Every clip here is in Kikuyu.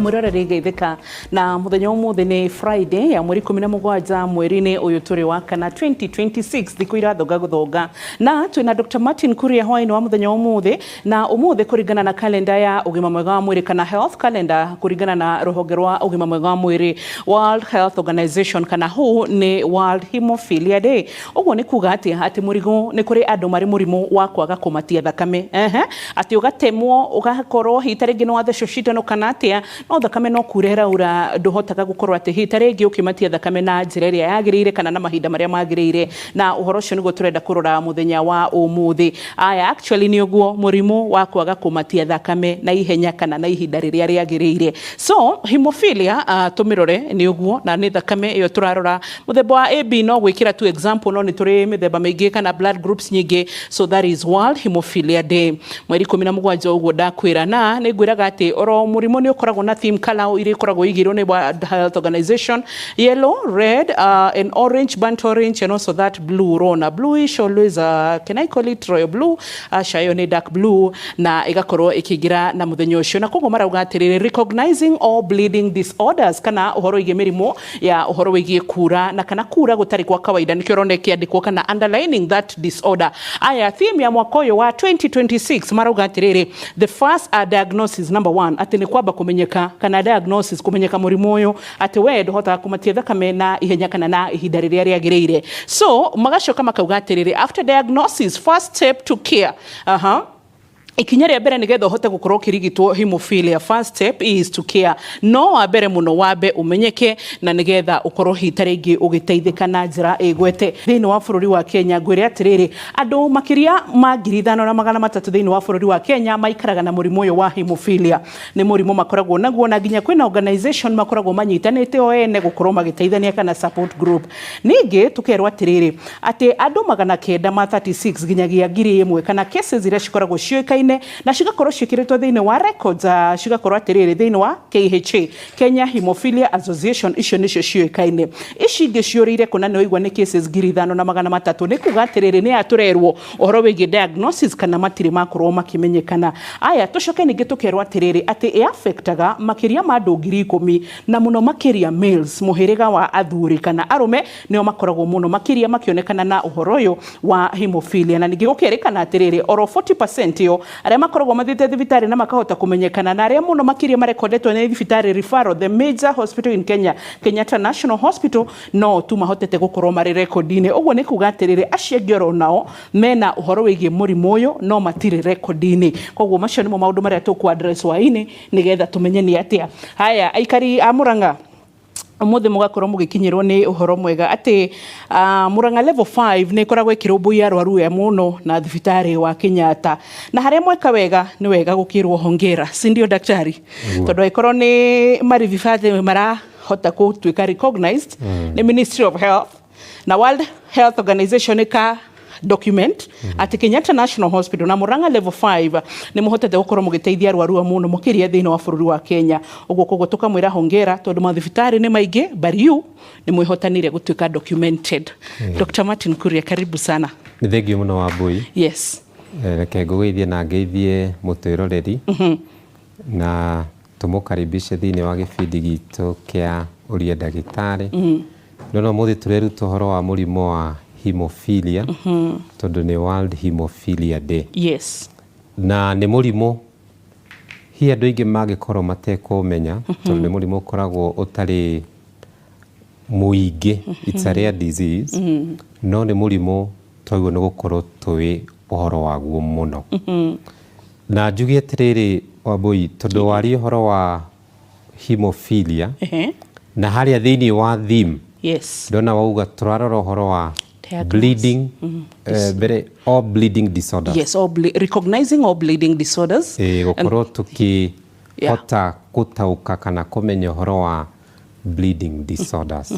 Mwĩroreri, geithĩka na mũthenya ũmũthĩ nĩ Friday ya mweri 17 mweri-inĩ ũyũ tũrĩ wa kana 2026. Thikũ irathonga gũthonga na twĩna Dr. Martin Kuria hwaĩ-inĩ wa mũthenya ũmũthĩ. Na ũmũthĩ, kũringana na kalenda ya ũgima mwega wa mwĩrĩ kana health calendar, kũringana na rũhonge rwa ũgima mwega wa mwĩrĩ, World Health Organization kana WHO, nĩ World Hemophilia Day. Ũguo nĩ kuga atĩ mũrigo nĩ kũrĩ andũ marĩ mũrimũ wa kwaga kũmatia thakame, ehe, atĩ ũgatemwo, ũgakorwo hihi ta rĩngĩ nĩ wathecwo cindano kana atĩa, no thakame no kura ĩraura, ndũhotaga gũkorwo atĩ hihi ta rĩngĩ ũkĩmatia thakame na njĩra ĩrĩa yagĩrĩire kana na mahinda marĩa magĩrĩire. Na ũhoro ũcio nĩguo tũrenda kũrora mũthenya wa ũmũthĩ. Aya, actually nĩ ũguo mũrimũ wa kwaga kũmatia thakame na ihenya kana na ihinda rĩrĩa rĩagĩrĩire. So hemophilia, tũmĩrore nĩ ũguo, na nĩ thakame ĩyo tũrarora, mũthemba wa AB, no gwĩkĩra tu example, no nĩ tũrĩ mĩthemba mĩingĩ kana blood groups nyingĩ. So that is World Hemophilia Day, mweri 17 ũguo ndakwĩra. Na nĩ ngwĩraga atĩ oro mũrimũ nĩ ũkoragwo na theme color iria ikoragwo igĩrwo nĩ World Health Organization: yellow, red and orange, burnt orange, and also that blue ũrona, bluish always, can I call it royal blue? Aca, ĩyo nĩ dark blue. Na ĩgakorwo ĩkĩingĩra na mũthenya ũcio, na koguo marauga atĩrĩrĩ, recognizing all bleeding disorders, kana ũhoro wĩgiĩ mĩrimũ ya ũhoro wĩgiĩ kura na kana kura gũtarĩ kwa kawaida. Nĩkĩo ũrona ĩkĩandĩkwo kana underlining that disorder. Aya, theme ya mwaka ũyũ wa 2026 marauga atĩrĩrĩ, the first diagnosis, number one, atĩ nĩ kwamba kũmenyeka kana diagnosis, kũmenyeka mũrimũ ũyũ atĩ we ndũhotaga kũmatia thakame na ihenya kana na ihinda rĩrĩa rĩagĩrĩire. So magacoka makauga atĩrĩrĩ, after diagnosis, first step to care. Ikinya rĩa mbere nĩgetha ũhote gũkorwo ũkĩrigitwo hemophilia, first step is to care. No wa mbere mũno wambe ũmenyeke na nĩgetha ũkorwo hihi ta rĩngĩ ũgĩteithĩka na njĩra ĩgwete. Thĩinĩ wa bũrũri wa Kenya, ngwĩre atĩrĩrĩ, andũ makĩria ma 5300 thĩinĩ wa bũrũri wa Kenya maikaraga na mũrimũ ũyũ wa hemophilia. Nĩ mũrimũ makoragwo naguo, na nginya kwĩna organization makoragwo manyitanĩte o ene gũkorwo magĩteithania kana support group. Ningĩ tũkerwo atĩrĩrĩ, atĩ andũ 936 nginyagia 1000 kana cases iria cikoragwo ciũĩkaine na cigakorwo ciĩkĩrĩtwo thĩinĩ wa records, cigakorwo atĩrĩrĩ thĩinĩ wa KHA, Kenya Hemophilia Association, icio nĩcio ciũĩkaine. Ici ingĩ ciũrĩire kũna nĩ waigua nĩ cases 5300. Nĩ kuga atĩrĩrĩ, nĩ atũrerwo ũhoro wĩgiĩ diagnosis kana matirĩ makorwo makĩmenyekana. Aya, tũcoke ningĩ tũkerwo atĩrĩrĩ, atĩ ĩaffectaga makĩria ma andũ 10,000, na mũno makĩria males, mũhĩrĩga wa athuri kana arũme nĩo makoragwo mũno makĩria makĩonekana na ũhoro ũyũ wa hemophilia. Na ningĩ gũkerĩkana atĩrĩrĩ, oro 40% ĩyo arĩa makoragwo mathiĩte thibitarĩ na makahota kũmenyekana, na arĩa mũno makĩria marekondetwo nĩ thibitarĩ referral, the major hospital in Kenya, Kenyatta National Hospital, no tu mahotete gũkorwo marĩ rekondi-inĩ. Ũguo nĩ kuga atĩrĩrĩ, acio angĩ oro nao mena ũhoro wĩgiĩ mũrimũ ũyũ no matirĩ rekondi-inĩ. Koguo macio nĩmo maũndũ marĩa tũkũ address hwaĩ-inĩ nĩgetha tũmenye nĩ atĩa. Haya, aikari a Murang'a, ũmũthĩ mũgakorwo mũgĩkinyĩrwo nĩ ũhoro mwega atĩ Murang'a level 5 nĩ ĩkoragwo ĩkĩrũmbũiya arwaru aya mũno na thibitarĩ wa Kenyatta, na harĩa mweka wega nĩ wega gũkĩrwo hongera, si ndio, daktari? Tondũ angĩkorwo nĩ maribibatĩ marahota gũtuĩka recognized nĩ Ministry of Health na World Health Organization ĩka document atĩ Kenyatta National Hospital na Murang'a level 5 nĩ mũhotete gũkorwo mũgĩteithia arwaru mũno makĩria thĩinĩ wa bũrũri wa Kenya. Ũguo koguo tũkamwĩra hongera, tondũ mathibitarĩ nĩ maingĩ, but you nĩ mwĩhotanire gũtuĩka documented. Dr. Martin Kuria, karibu sana. Nĩ thengiũ mũno, Wambui. Reke ngũgeithie na ngeithie mũtwĩroreri na tũmũkaribishe thĩinĩ wa gĩbindi gitũ kĩa Ũria Ndagĩtarĩ. Ndona ũmũthĩ tũreruta ũhoro wa mũrimũ wa hemophilia, tondũ nĩ World Hemophilia Day. Na nĩ mũrimũ hihi andũ aingĩ mangĩkorwo matekũmenya, tondũ nĩ mũrimũ ũkoragwo ũtarĩ mũingĩ, it's a rare disease, no nĩ mũrimũ twagĩrĩirwo nĩ gũkorwo tũĩ ũhoro waguo mũno. Na njuge atĩrĩrĩ, Wambui, tondũ waria ũhoro wa hemophilia na harĩa thĩinĩ wa theme ndona wauga tũrarora ũhoro wa Diagnosis. Bleeding, mbere all bleeding disorders. Yes, all recognizing all bleeding disorders. Gũkorwo tũkĩhota gũtaũka kana kũmenya ũhoro wa bleeding disorders,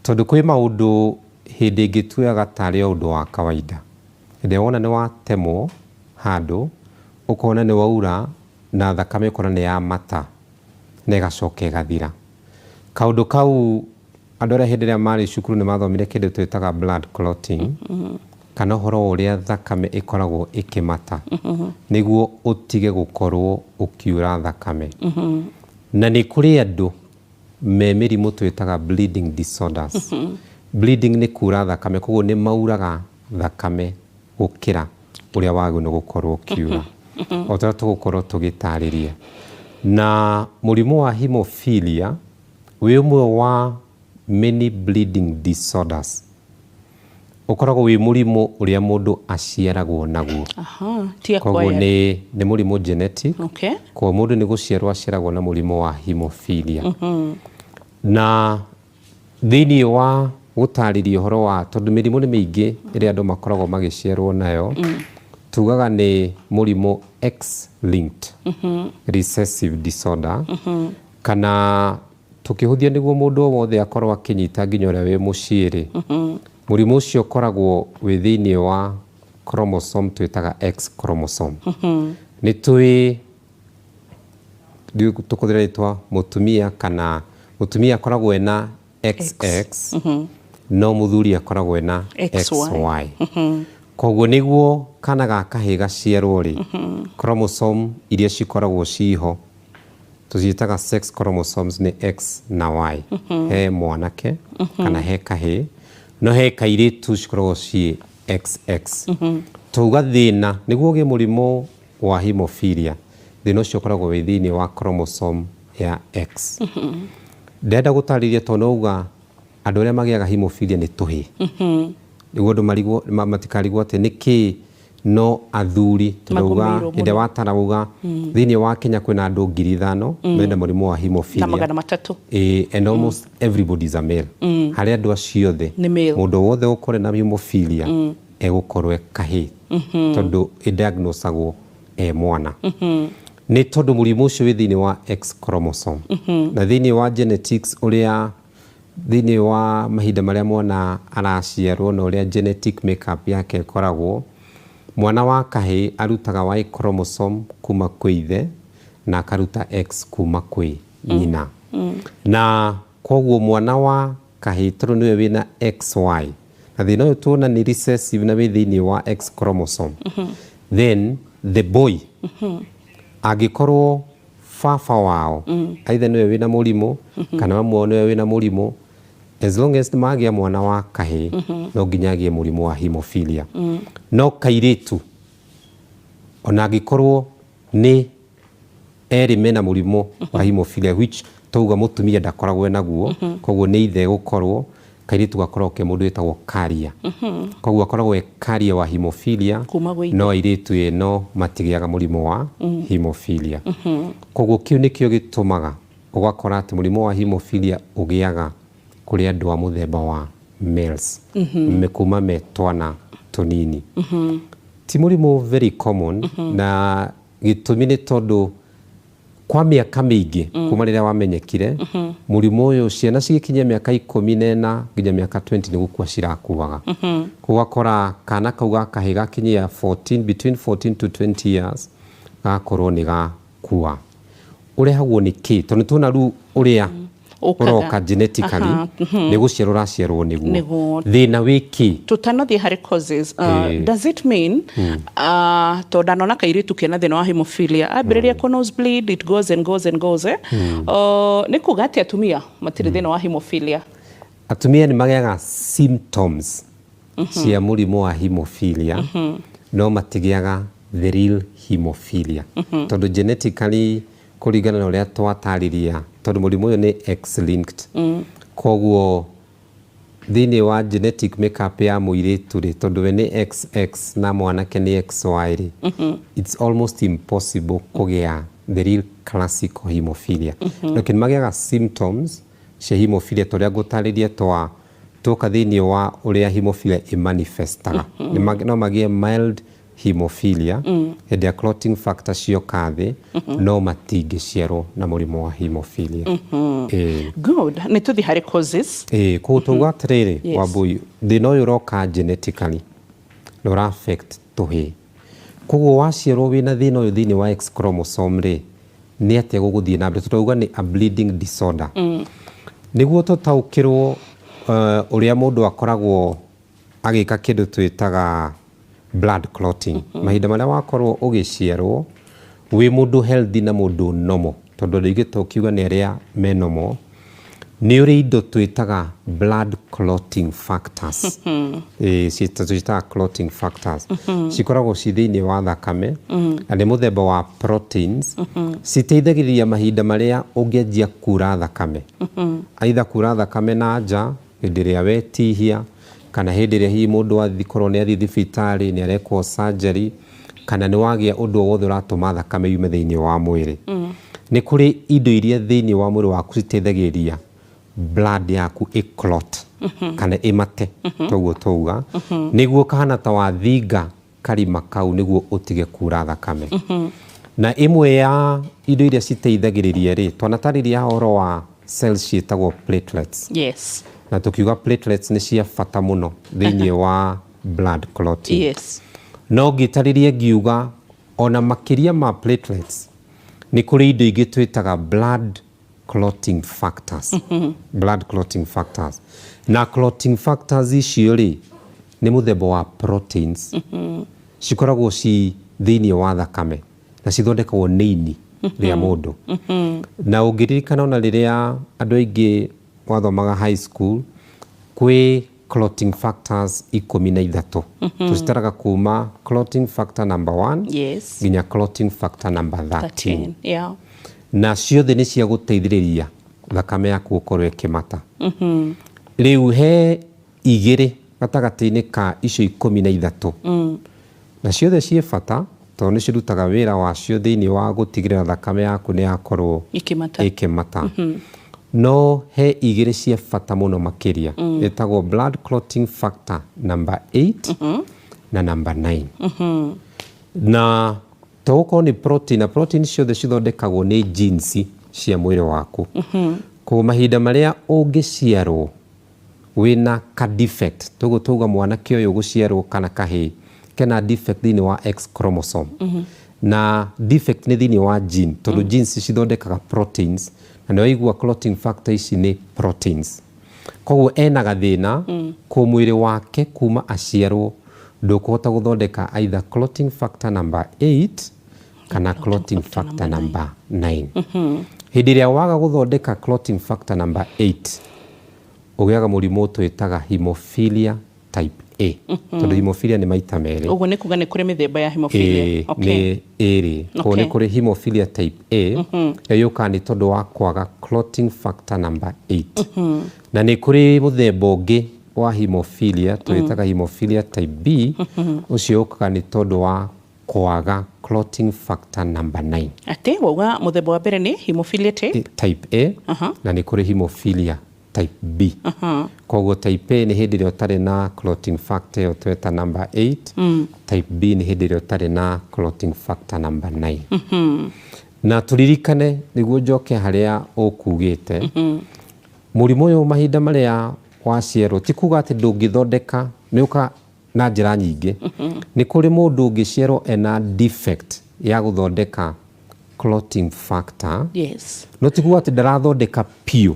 tondũ kwĩ maũndũ hĩndĩ ĩngĩ tuoyaga tarĩ o ũndũ wa kawaida. Hĩndĩ ĩrĩa wona nĩ watemwo handũ, ũkona nĩ waura na thakame, ũkona nĩ ya mata na ĩgacoka ĩgathira, kaũndũ kau andũ arĩa hĩndĩ ĩrĩa marĩ cukuru nĩ mathomire kĩndũ twĩtaga blood clotting, kana ũhoro wa ũrĩa thakame ĩkoragwo ĩkĩmata nĩguo ũtige gũkorwo ũkiura thakame. Na nĩ kũrĩ andũ me mĩrimũ twĩtaga bleeding disorders. Bleeding nĩ kura thakame, koguo nĩ mauraga thakame gũkĩra ũrĩa wagĩrĩirwo nĩ gũkorwo ũkiura, o ta ũrĩa tũgũkorwo tũgĩtarĩria. Na mũrimũ wa hemophilia wĩ ũmwe wa many bleeding disorders, ũkoragwo wĩ mũrimũ ũrĩa mũndũ aciaragwo naguo. Aha, ti Koguo acquired. nĩ mũrimũ genetic. Koguo mũndũ nĩ gũciarwo aciaragwo na mũrimũ wa hemophilia. Na thĩinĩ wa gũtarĩria ũhoro wa, tondũ mĩrimũ nĩ mĩingĩ ĩrĩa andũ makoragwo magĩciarwo nayo, tugaga nĩ mũrimũ X linked recessive disorder, kana tũkĩhũthia nĩguo mũndũ o wothe akorwo akĩnyita, nginya ũrĩa wĩ mũciĩ rĩ, mũrimũ ũcio ũkoragwo wĩ thĩinĩ wa chromosome twĩtaga X chromosome. Nĩ tũĩ tũkũthĩra rĩtwa mũtumia, kana mũtumia akoragwo ena XX, no mũthuri akoragwo ena XY. XY. Koguo nĩguo kana ga kahĩĩ gaciarwo rĩ, chromosome iria cikoragwo ciho tũciĩtaga sex chromosomes nĩ X na Y he mwanake kana he kahĩĩ, no he kairĩtu cikoragwo ciĩ XX. Tuga thĩna nĩguo ũgĩe mũrimũ wa hemophilia, thĩna ũcio ũkoragwo wĩ thĩinĩ wa chromosome ya X. Ndĩrenda gũtarĩria tondũ nauga andũ arĩa magĩaga hemophilia nĩ tũhĩĩ, nĩguo andũ marigwo matikarigwo atĩ nĩkĩ no athuri tondũ uga Magũmĩirwo hĩndĩ ĩrĩa watara uga thĩinĩ wa Kenya kwĩna andũ 5,000 mena mũrimũ wa na hemophilia 300. And almost everybody is a male. Harĩ andũ acio othe, Nĩ male. Mũndũ wothe ũkorwo na hemophilia egũkorwo e kahĩĩ, tondũ ĩdiagnosagwo e mwana, nĩ tondũ mũrimũ ũcio wĩ thĩinĩ wa X chromosome. Na thĩinĩ wa genetics, ũrĩa thĩinĩ wa mahinda marĩa mwana araciarwo na ũrĩa genetic makeup yake ĩkoragwo, mwana wa kahĩĩ arutaga Y chromosome kuma kwĩ ithe na akaruta X kuma kwĩ nyina. Na koguo mwana wa kahĩĩ, tondũ nĩwe wĩna XY na thĩna ũyũ tuona nĩ recessive na wĩ thĩinĩ wa X chromosome, then the boy, angĩkorwo baba wao either nĩwe wĩna mũrimũ kana mamu wao nĩwe wĩna mũrimũ, as long as magĩa mwana wa kahĩĩ, no nginya agĩe mũrimũ wa hemophilia. No kairĩtu, ona angĩkorwo nĩ erĩ mena mũrimũ wa hemophilia, which tauga mũtumia ndakoragwo naguo, koguo nĩ ithe gũkorwo, kairĩtu gakoragwo ke mũndũ wĩtagwo carrier. Koguo akoragwo e carrier wa hemophilia. Kuma gwĩ ithe. No airĩtu ĩno matigĩaga mũrimũ wa hemophilia. Koguo kĩu nĩkĩo gĩtũmaga ũgakora atĩ mũrimũ wa hemophilia ũgĩaga kũrĩ andũ a mũthemba wa males kuma me twana tũnini. Ti mũrimũ very common, na gĩtũmi nĩ tondũ kwa mĩaka mĩingĩ kuma rĩrĩa wamenyekire mũrimũ ũyũ, ciana cigĩkinyia mĩaka 14 nginya mĩaka 20 nĩ gũkua cirakuaga. Ũgakora kana kau ga kahĩĩ gakinyia 14, between 14 to 20 years, gakorwo nĩ gakua. Ũrehagwo nĩ kĩ? Tondũ nĩ tuona rĩu ũrĩa Ũkaga. Ũroka genetically, nĩ gũciarwo ũraciarwo nĩguo. Nĩguo. Thĩna wĩ kĩ? Tutanathiĩ harĩ causes, does it mean, tondũ ndanona kairĩtu kena thĩna wa hemophilia ambĩrĩria mm. nosebleed, it goes and goes and goes, eh? Nĩ kuga atĩ atumia matirĩ thĩna wa hemophilia? Atumia nĩ magĩaga symptoms cia mũrimũ wa hemophilia, no matigĩaga the real hemophilia, tondũ genetically, kũringana na ũrĩa twatarĩria, tondũ mũrimũ ũyũ nĩ X linked, koguo thĩinĩ wa genetic makeup ya mũirĩtu rĩ, tondũ we nĩ XX na mwanake nĩ XY rĩ, it's almost impossible kũgĩa the real classical hemophilia. Lakini magĩaga symptoms cia hemophilia ta ũrĩa ngũtarĩria, twa tuoka thĩinĩ wa ũrĩa hemophilia ĩmanifestaga. No magĩe mild hemophilia hĩndĩ ya clotting factor cioka thĩ, no matingĩciarwo na mũrimũ wa hemophilia. Ĩĩ. Good, nĩ tũthiĩ harĩ causes. Ĩĩ, koguo tauga atĩrĩrĩ, Wambui, thĩna ũyũ ũroka genetically na ũra affect tũhĩĩ. Koguo waciarwo wĩna thĩna ũyũ thĩinĩ wa X chromosome rĩ, nĩ atĩa gũgũthiĩ na mbere? Tũrauga nĩ a bleeding disorder. Nĩguo tũtaũkĩrwo ũrĩa mũndũ akoragwo agĩka kĩndũ twĩtaga blood clotting, mahinda marĩa wakorwo ũgĩciarwo wĩ mũndũ healthy na mũndũ normal. Tondũ andũ aingĩ tũkiuga nĩ arĩa me normal, nĩ ũrĩ indo twĩtaga blood clotting factors. Tũciĩtaga clotting factors, cikoragwo ci thĩinĩ wa thakame na nĩ mũthemba wa proteins. Citeithagĩrĩria mahinda marĩa ũngĩanjia kura thakame, either kura thakame na nja hĩndĩ ĩrĩa wetihia, kana hĩndĩ ĩrĩa hihi mũndũ athiĩ korwo nĩ athiĩ thibitarĩ nĩ arekwo surgery, kana nĩ wagĩa ũndũ o wothe ũratũma thakame yume thĩinĩ wa mwĩrĩ. Nĩ kũrĩ indo iria thĩinĩ wa mwĩrĩ waku citeithagĩrĩria blood yaku ĩ clot kana ĩmate, toguo twauga, nĩguo kahana ta wathinga karima kau nĩguo ũtige kura thakame. Na ĩmwe ya indo iria citeithagĩrĩria rĩ, twanatarĩria haha ũhoro wa cells ciĩtagwo platelets. Na tũkiuga platelets nĩ cia bata mũno thĩinĩ wa blood clotting. No ngĩtarĩria ngiuga ona makĩria ma platelets nĩ kũrĩ indo ingĩ twĩtaga blood clotting factors. Blood clotting factors, na clotting factors icio rĩ, nĩ mũthemba wa proteins cikoragwo ci thĩinĩ wa thakame na cithondekagwo nĩ ini rĩa mũndũ. Na ũngĩririkana ona rĩrĩa andũ aingĩ wathomaga high school, kwĩ clotting factors 13. Tũcitaraga kuma clotting factor number 1 nginya clotting factor number 13. 13, yeah. Na ciothe nĩ cia gũteithĩrĩria thakame yaku gũkorwo ĩkĩmata. Rĩu he igĩrĩ gatagatĩ-inĩ ka icio 13, na ciothe ciĩ bata tondũ nĩ cirutaga wĩra wacio thĩinĩ wa gũtigĩrĩra thakame yaku nĩ yakorwo ĩkĩmata. Ĩkĩmata. No he igĩrĩ cia bata mũno makĩria, ĩtagwo blood clotting factor number 8 na number 9. Na togũkorwo nĩ protein, na protein ciothe cithondekagwo nĩ genes cia mwĩrĩ waku. Koguo mahinda marĩa ũngĩciarwo wĩna ka defect, toguo tauga mwanake ũyũ gũciarwo kana kahĩĩ kena defect thĩinĩ wa X chromosome, na defect nĩ thĩinĩ wa gene, tondũ genes cithondekaga proteins, na nĩ waigua clotting factor ici nĩ proteins. Koguo ena gathĩna ko mwĩrĩ wake kuma aciarwo ndũkũhota gũthondeka either clotting factor number 8 kana clotting factor number 9. Hĩndĩ ĩrĩa waga gũthondeka clotting factor number 8, ũgĩaga mũrimũ twĩtaga hemophilia type A, tondũ hemophilia nĩ maita merĩ. Ũguo nĩ kuga nĩ kũrĩ mĩthemba ya hemophilia? Ĩĩ, nĩ ĩrĩ. Koguo nĩ kũrĩ hemophilia type A, ĩyo yũkaga nĩ tondũ wa kwaga clotting factor number 8, na nĩ kũrĩ mũthemba ũngĩ wa hemophilia twĩtaga hemophilia type B. Ũcio ũkaga nĩ tondũ wa kwaga clotting factor number 9. Atĩ wauga mũthemba wa mbere nĩ hemophilia type Type A, na nĩ kũrĩ hemophilia type B. Koguo type A nĩ hĩndĩ ĩrĩa ũtarĩ na clotting factor ĩyo tweta number 8. Type B nĩ hĩndĩ ĩrĩa ũtarĩ na clotting factor number 9. Na tũririkane, nĩguo njoke harĩa ũkugĩte, mũrimũ ũyũ mahinda marĩa waciarwo ti kuga atĩ ndũngĩthondeka, nĩ ũka na njĩra nyingĩ. Nĩ kũrĩ mũndũ ũngĩciarwo ena defect ya gũthondeka clotting factor, no ti kuga atĩ ndarathondeka piũ.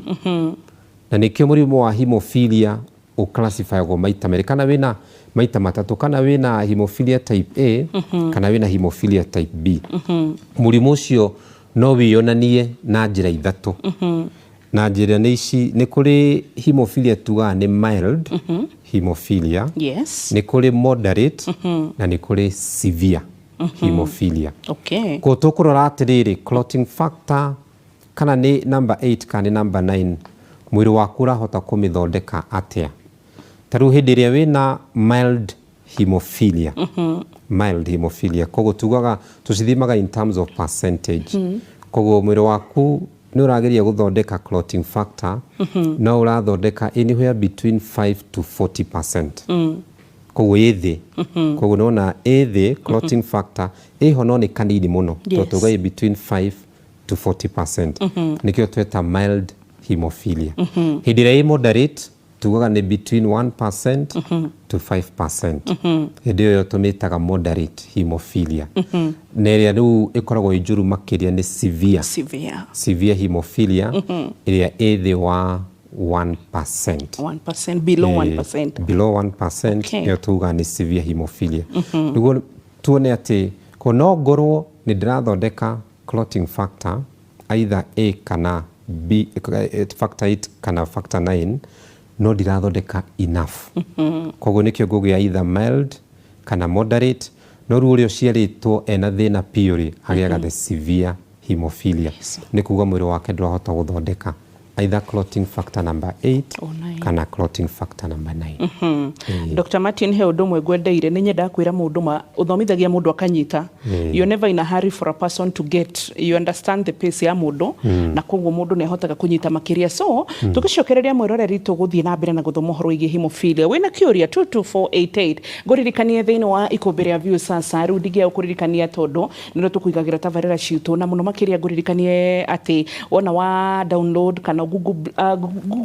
Na nĩkĩo mũrimũ wa hemophilia ũclassifyagwo maita merĩ, kana wĩna maita matatũ, kana wĩna hemophilia type A kana wĩna hemophilia type B. Mũrimũ ũcio no wĩyonanie na njĩra ithatũ, na njĩra nĩ ici: nĩ kũrĩ hemophilia tugaga nĩ mild hemophilia, nĩ kũrĩ moderate, na nĩ kũrĩ severe hemophilia. Koguo tũkũrora atĩrĩrĩ, clotting factor kana nĩ number 8 kana nĩ number 9, mwĩrĩ waku ũrahota kũmĩthondeka atĩa? Ta rĩu hĩndĩ ĩrĩa wĩna mild hemophilia, mild hemophilia, koguo tugaga tũcithimaga in terms of percentage. Koguo mwĩrĩ waku nĩ ũrageria gũthondeka clotting factor, no ũrathondeka anywhere between 5 to 40%. Koguo ĩ thĩ, koguo nĩwona ĩ thĩ, clotting factor ĩho no nĩ kanini mũno, tondũ tuga ĩ between 5 to 40%, nĩkĩo tweta mild hemophilia. Hĩndĩ ĩrĩa ĩ moderate, tugaga nĩ between 1% to 5%. Hĩndĩ ĩyo tũmĩtaga moderate hemophilia. Na ĩrĩa rĩu ĩkoragwo ĩ njũru makĩria nĩ severe. Severe. Severe hemophilia, ĩrĩa ĩ thĩ wa 1%. 1%, below 1%. Below 1%. Ĩyo tugaga nĩ severe hemophilia. Nĩguo tuone atĩ ko no ngorwo nĩ ndĩrathondeka clotting factor Either A kana B, factor 8 kana factor 9, no ndirathondeka enough. Koguo nĩkĩo ngũgĩa either mild kana moderate. No rĩu ũrĩa ũciarĩtwo ena thĩna piũ rĩ, agĩaga the severe hemophilia. Nĩ kuga mwĩrĩ wake ndũrahota gũthondeka either clotting factor number 8 Or 9. kana clotting factor number 9. Dr. Martin, he ũndũ ũmwe ngwendeire. Nĩ nyendaga kwĩra mũndũ ma ũthomithagia mũndũ akanyita. You're never in a hurry for a person to get. You understand the pace ya mũndũ, na koguo mũndũ nĩ ahotaga kũnyita makĩria. So tũgĩcokereria mwĩroreri, tũgũthiĩ na mbere na gũthoma ũhoro wĩgiĩ hemophilia. Wĩna kĩũria, 22488. Ngũririkanie thĩinĩ wa ikũmbĩ rĩa Viusasa rĩu ndingĩaga gũkũririkania tondũ nĩrĩo tũkũigagĩra tabarĩra citũ, na mũno makĩria ngũririkanie atĩ wona wa download kana Google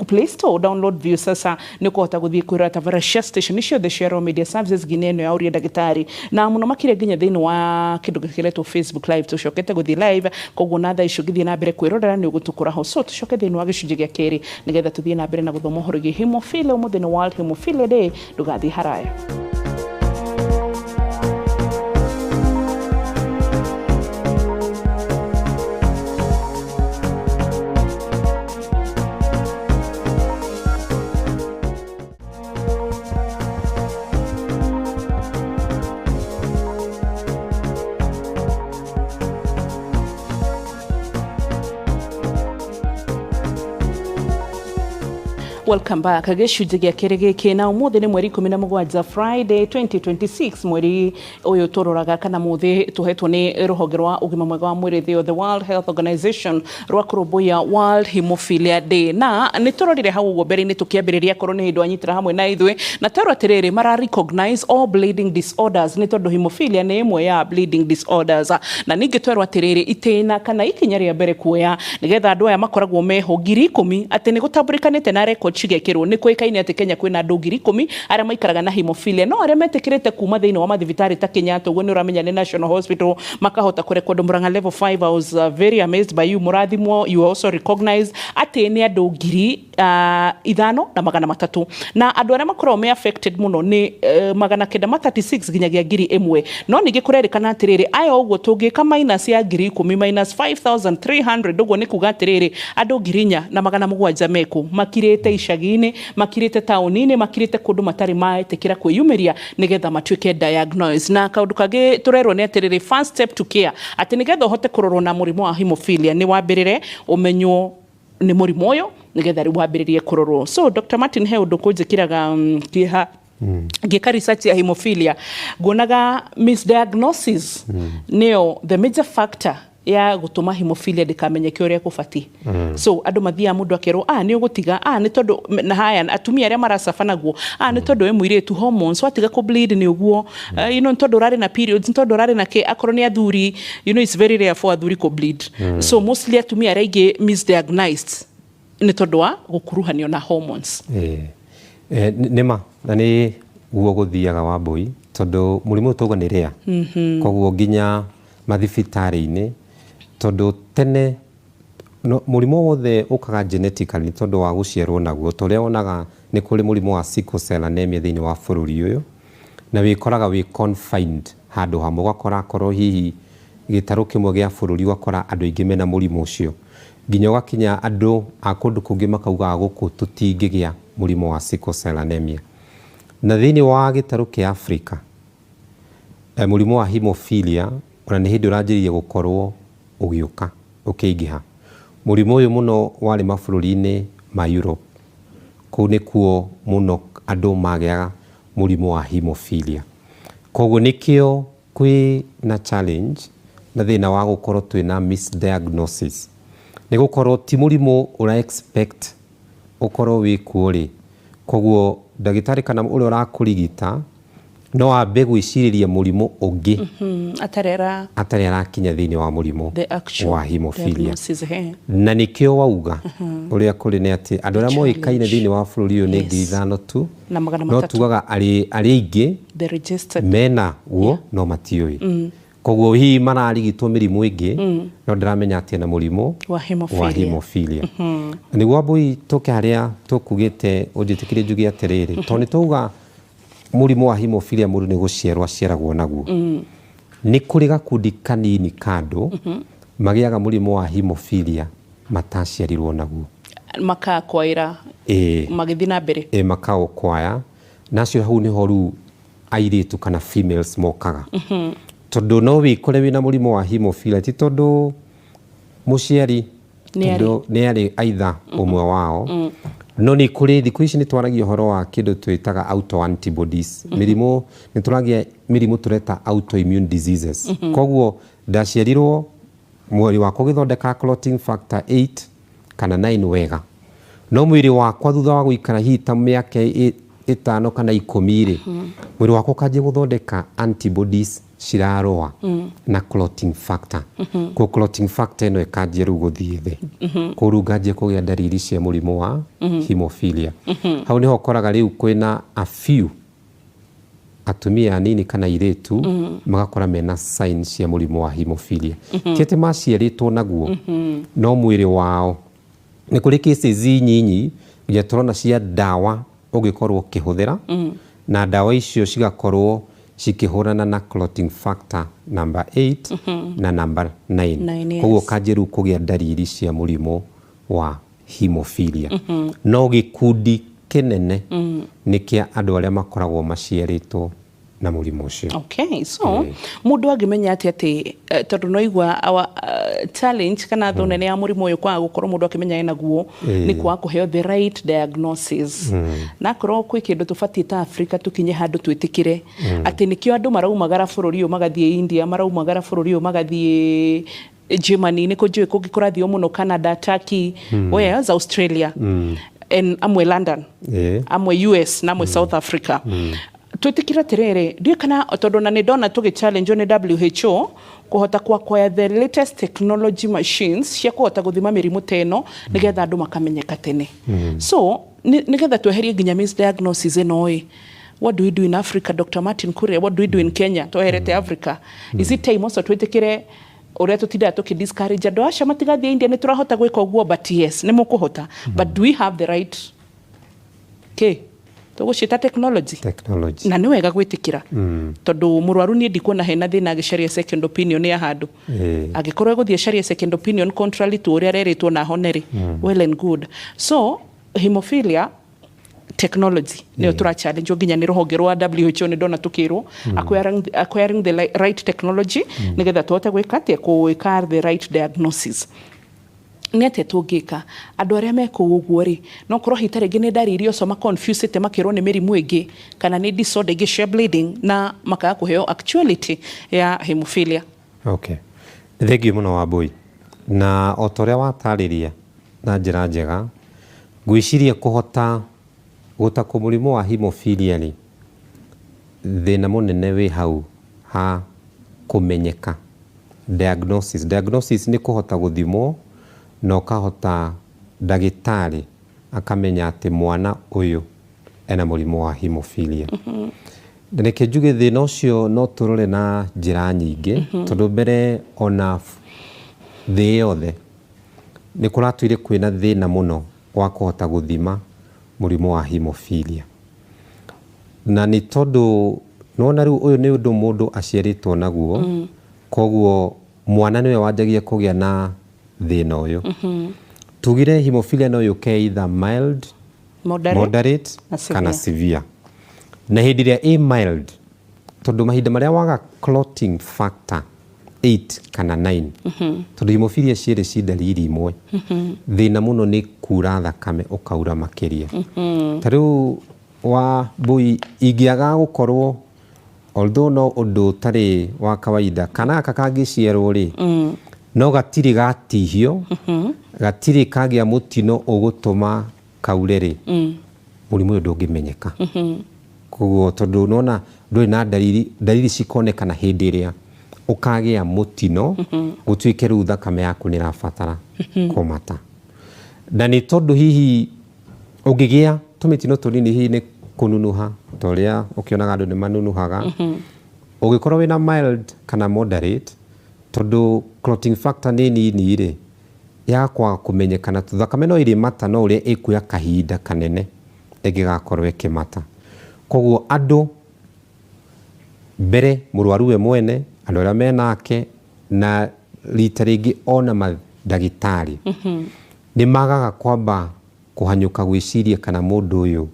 Play Store, download Viusasa, nĩ ũkũhota gũthiĩ kwĩrora tabarĩra cia station ciothe cia Royal Media Services nginya ĩno ya Ũria Ndagĩtarĩ, na mũno makĩria nginya thĩinĩ wa kĩndũ gĩkĩretwo Facebook Live. Tũcokete gũthiĩ live, koguo na thaa icio ũngĩthiĩ na mbere kwĩrorera nĩ ũgũtũkora ho. So tũcoke thĩinĩ wa gĩcunjĩ gĩa kerĩ nĩgetha tũthiĩ na mbere na gũthoma ũhoro wĩgiĩ hemophilia. Ũmũthĩ nĩ World Hemophilia Day. Ndũgathiĩ haraya. Welcome back. Gĩcunjĩ gĩa kerĩ gĩkĩ, na ũmũthĩ nĩ mweri 17, Friday 2026. Mweri ũyũ tũroraga kana mũthĩ tũhetwo nĩ rũhonge rwa ũgima mwega wa mwĩrĩ thĩ, the World Health Organization, rwa kũrũmbũiya World Hemophilia Day. Na nĩ tũrorire hau ũguo mbere-inĩ tũkĩambĩrĩria, korwo nĩ hĩndĩ wanyitĩra hamwe na ithuĩ, na twerwo atĩrĩrĩ, mara recognize all bleeding disorders nĩ tondũ hemophilia nĩ ĩmwe ya bleeding disorders. Na ningĩ twerwo atĩrĩrĩ, itĩna kana ikinya rĩa mbere kuoya nĩgetha andũ aya makoragwo meho 10,000, atĩ nĩ gũtambũrĩkanĩte na record cigekĩrwo, nĩ kũĩkaine atĩ Kenya kwĩna andũ 10,000 arĩa maikaraga na hemophilia, no arĩa metĩkĩrĩte kuma thĩinĩ wa mathibitarĩ ta Kenyatta ũguo nĩ ũramenya nĩ National Hospital, makahota kũrekondo Murang'a level 5. I was very amazed by you. Mũrathimwo. You are also recognized atĩ nĩ andũ 5300, na andũ arĩa makoragwo me affected mũno nĩ 936 nginyagia 1000. No ningĩ kũrerĩkana atĩrĩrĩ, aya ũguo tũngĩka minus ya 10,000, minus 5300, ũguo nĩ kuga atĩrĩrĩ, andũ 4700 mekũ makirĩte icagi-inĩ, makirĩte taũni-inĩ, makirĩte kũndũ matarĩ maetĩkĩra kwĩyumĩria nĩgetha matuĩke diagnosed. Na kaũndũ kangĩ tũrerwo nĩ atĩrĩrĩ, first step to care, atĩ nĩgetha ũhote kũrorwo na mũrimũ wa hemophilia nĩ wambĩrĩre ũmenywo nĩ mũrimũ ũyũ nĩgetha rĩu wambĩrĩrie kũrorwo. So Dr. Martin, he ũndũ kũnjĩkĩraga kĩeha ngĩka research ya hemophilia. Nguonaga misdiagnosis nĩyo the major factor ya gũtũma hemophilia ndĩkamenyeke ũrĩa kũbatiĩ. So andũ mathiaga, mũndũ akerwo, "Ah, nĩ ũgũtiga, ah, nĩ tondũ na haya atumia arĩa maracaba naguo, ah, nĩ tondũ wĩ mũirĩtu, hormones, watiga kũ bleed nĩ ũguo, nĩ tondũ ũrarĩ na periods, nĩ tondũ ũrarĩ na kĩ." Akorwo nĩ athuri, it's very rare for athuri kũ bleed. So mostly atumia arĩa aingĩ misdiagnosed nĩ tondũ wa gũkuruhanio na hormones. Nĩ ma na nĩ guo gũthiaga, Wambui, tondũ mũrimũ ũyũ tauga nĩ rĩa, koguo nginya mathibitarĩ-inĩ, tondũ tene no, mũrimũ wothe ũkaga genetically tondũ wa gũciarwo naguo, ta ũrĩa wonaga nĩ kũrĩ mũrimũ wa sickle cell anemia thĩinĩ wa bũrũri ũyũ, na wĩkoraga wĩ confined handũ hamwe, ũgakora akorwo hihi gĩtarũ kĩmwe gĩa bũrũri, ũgakora andũ aingĩ mena mũrimũ ũcio, nginya ũgakinya andũ a kũndũ kũngĩ makaugaga gũkũ tũtingĩgĩa mũrimũ wa sickle cell anemia. Na thĩinĩ wa gĩtarũ kĩa Africa, mũrimũ wa hemophilia ona nĩ hĩndĩ ũranjĩrĩria gũkorwo ũgĩũka ũkĩingĩha. Mũrimũ ũyũ mũno warĩ mabũrũri-inĩ ma Europe, kũu nĩkuo mũno andũ magĩaga mũrimũ wa hemophilia. Koguo nĩkĩo kwĩ na challenge na thĩna wa gũkorwo twĩna misdiagnosis, nĩ gũkorwo ti mũrimũ ũra expect ũkorwo wĩ kuo rĩ. Koguo ndagĩtarĩ kana ũrĩa ũrakũrigita no ambe gwĩcirĩria mũrimũ ũngĩ atarera atarĩ arakinya thĩinĩ wa mũrimũ the actual wa hemophilia. Diagnosis, he. Na nĩkĩo wauga ũrĩa kũrĩ nĩ atĩ andũ arĩa moĩkaine thĩinĩ wa bũrũri ũyũ nĩ 5,000 tu na magana no matatũ. Tugaga arĩ aingĩ the registered mena guo no matiũĩ, koguo hihi mararigitwo mĩrimũ ĩngĩ, no ndĩramenya atĩ na mũrimũ wa hemophilia. Wa hemophilia. Nĩguo, Wambui, tũke harĩa tũkugĩte, ũnjĩtĩkĩrie njuge atĩrĩrĩ, tondũ nĩ twauga mũrimũ wa hemophilia mũndũ nĩ gũciarwo aciaragwo naguo, nĩ kũrĩ gakundi kanini ka andũ Magĩaga mũrimũ wa hemophilia mataciarirwo naguo. Makakwaĩra. Ĩĩ. Magĩthiĩ na mbere. Ĩ, makaũkwaya. Na acio hau nĩho rĩu airĩtu kana females mokaga, tondũ no wĩkore wĩna mũrimũ wa hemophilia ti tondũ mũciari Nĩ arĩ. Tondũ nĩ arĩ aitha ũmwe wao, no nĩ kũrĩ thikũ ici nĩ twaragia ũhoro wa kĩndũ twĩtaga auto antibodies. Mĩrimũ nĩ tũragia, mĩrimũ tũreta autoimmune diseases. Koguo ndaciarirwo mwĩrĩ wakwa ũgĩthondeka clotting factor 8 kana 9 wega, no mwĩrĩ wakwa thutha wa gũikara hihi ta mĩaka 5 kana 10 rĩ, mwĩrĩ wakwa ũkanjia gũthondeka antibodies cirarũa na clotting factor. Ko clotting factor ĩno ĩkanjia rĩu gũthiĩ thĩ, koguo rĩu nganjia kũgĩa ndariri cia mũrimũ wa hemophilia. Hau nĩho ũkoraga rĩu kwĩna a few atumia anini kana airĩtu magakora mena signs cia mũrimũ wa hemophilia. Ti atĩ maciarĩtwo naguo, no mwĩrĩ wao nĩ kũrĩ cases nyinyi nginya tũrona cia ndawa ũngĩkorwo ũkĩhũthĩra, na ndawa icio cigakorwo cikĩhũrana na clotting factor number 8 na number 9. 9, yes. Koguo ũkanjia rĩu kũgĩa ndariri cia mũrimũ wa hemophilia. No gĩkundi kĩnene nĩ kĩa andũ arĩa makoragwo maciarĩtwo na mũrimũ ũcio. Okay, so mũndũ angĩmenya atĩ tondũ no igua our challenge kana thũ nene ya mũrimũ ũyũ kwaga gũkorwo mũndũ akĩmenya ena guo nĩ kwaga kũheo the right diagnosis. Na akorwo kwĩ kĩndũ tũbatiĩ ta Africa tũkinye handũ twĩtĩkĩre atĩ nĩkĩo andũ maraumagara bũrũri ũyũ magathiĩ India, maraumagara bũrũri ũyũ magathiĩ Germany, nĩ kũnjũĩ kũngĩ kũrathiĩ mũno, Canada, Turkey, where else, Australia and amwe London, amwe US na amwe South Africa. Twĩtĩkĩre atĩrĩrĩ, ndiũĩ kana tondũ na nĩ ndona tũgĩ challenge nĩ WHO kũhota ku acquire the latest technology machines cia kũhota gũthima mĩrimũ ta ĩno nĩgetha andũ makamenyeka tene. So nĩgetha tweherie nginya misdiagnosis ĩno ĩ, what do we do in Africa, Dr. Martin Kuria? What do we do in Kenya? Tweherete Africa, is it time also twĩtĩkĩre ũrĩa tũtindaga tũkĩ discourage andũ acio matigathiĩ India? Nĩ tũrahota gwĩka ũguo, but yes, nĩ mũkũhota, but do we have the right kĩ tũgũciĩta technology? Technology. Na nĩ wega gwĩtĩkĩra, tondũ mũrwaru niĩ ndikuona hena thĩna agĩcaria second opinion ya handũ. Angĩkorwo egũthiĩ acarie second opinion contrary to ũrĩa arerĩtwo na ahone rĩ, well and good. So hemophilia technology nĩyo tũra challenge nginya nĩ rũhonge rwa WHO. Nĩ ndona tũkĩrwo acquiring the right technology nĩgetha tũhote gwĩka atĩa, gwĩka the right diagnosis. Nĩ atĩa tũngĩka andũ arĩa me kũu ũguo rĩ, no korwo hita rĩngĩ nĩ ndariri ũcio maconfusĩte, makĩrwo nĩ mĩrimũ ĩngĩ kana nĩ disorder ĩngĩ cia bleeding na makaga kũheo actuality ya hemophilia? Okay, thengiũ mũno Wambui. Na o ta ũrĩa watarĩria na njĩra njega, ngwĩciria kũhota gũtakũ mũrimũ wa hemophilia rĩ, thĩna mũnene wĩ hau ha kũmenyeka, diagnosis. Diagnosis nĩ kũhota gũthimwo na ũkahota ndagĩtarĩ akamenya atĩ mwana ũyũ ena mũrimũ wa hemophilia. Na reke njuge thĩna ũcio no tũrore na njĩra nyingĩ, tondũ mbere ona thĩ yothe nĩ kũratũire kwĩna thĩna mũno wa kũhota gũthima mũrimũ wa hemophilia. Na nĩ tondũ nĩwona rĩu ũyũ nĩ ũndũ mũndũ aciarĩtwo naguo, koguo mwana nĩwe wanjagia kũgĩa na thĩna ũyũ. Tugire hemophilia no yũke either mild, moderate, moderate na severe. Kana severe. Na hĩndĩ ĩrĩa ĩ mild, tondũ mahinda marĩa waga clotting factor 8 kana 9, tondũ hemophilia cierĩ ci ndariri imwe, thĩna mũno nĩ kura thakame, ũkaura makĩria. Ta rĩu wa mbui ingĩaga gũkorwo, although no ũndũ ũtarĩ wa kawaida, kana gaka kangĩciarwo rĩ, no gatirĩ gatihio, gatirĩ kagĩa mũtino ũgũtũma kaure rĩ, mũrimũ ũyũ ndũngĩmenyeka. Koguo tondũ nona ndũrĩ na ndariri, ndariri cikonekana hĩndĩ ĩrĩa ũkagĩa mũtino, gũtuĩke rĩu thakame yaku nĩ ĩrabatara kũmata. Na nĩ tondũ hihi ũngĩgĩa tũmĩtino tũnini, hihi nĩ kũnunuha, ta ũrĩa ũkĩonaga andũ nĩ manunuhaga, ũngĩkorwo wĩna mild kana moderate, tondũ clotting factor nĩ nini rĩ, ya kwaga kũmenyekana, tondũ thakame no ĩrĩ mata, no ũrĩa ĩkuoya kahinda kanene ĩngĩgakorwo ĩkĩmata. Koguo andũ mbere, mũrwaru we mwene, andũ arĩa menake, na Rita rĩngĩ ona mandagĩtarĩ nĩ magaga kwamba kũhanyũka gwĩciria kana mũndũ ũyũ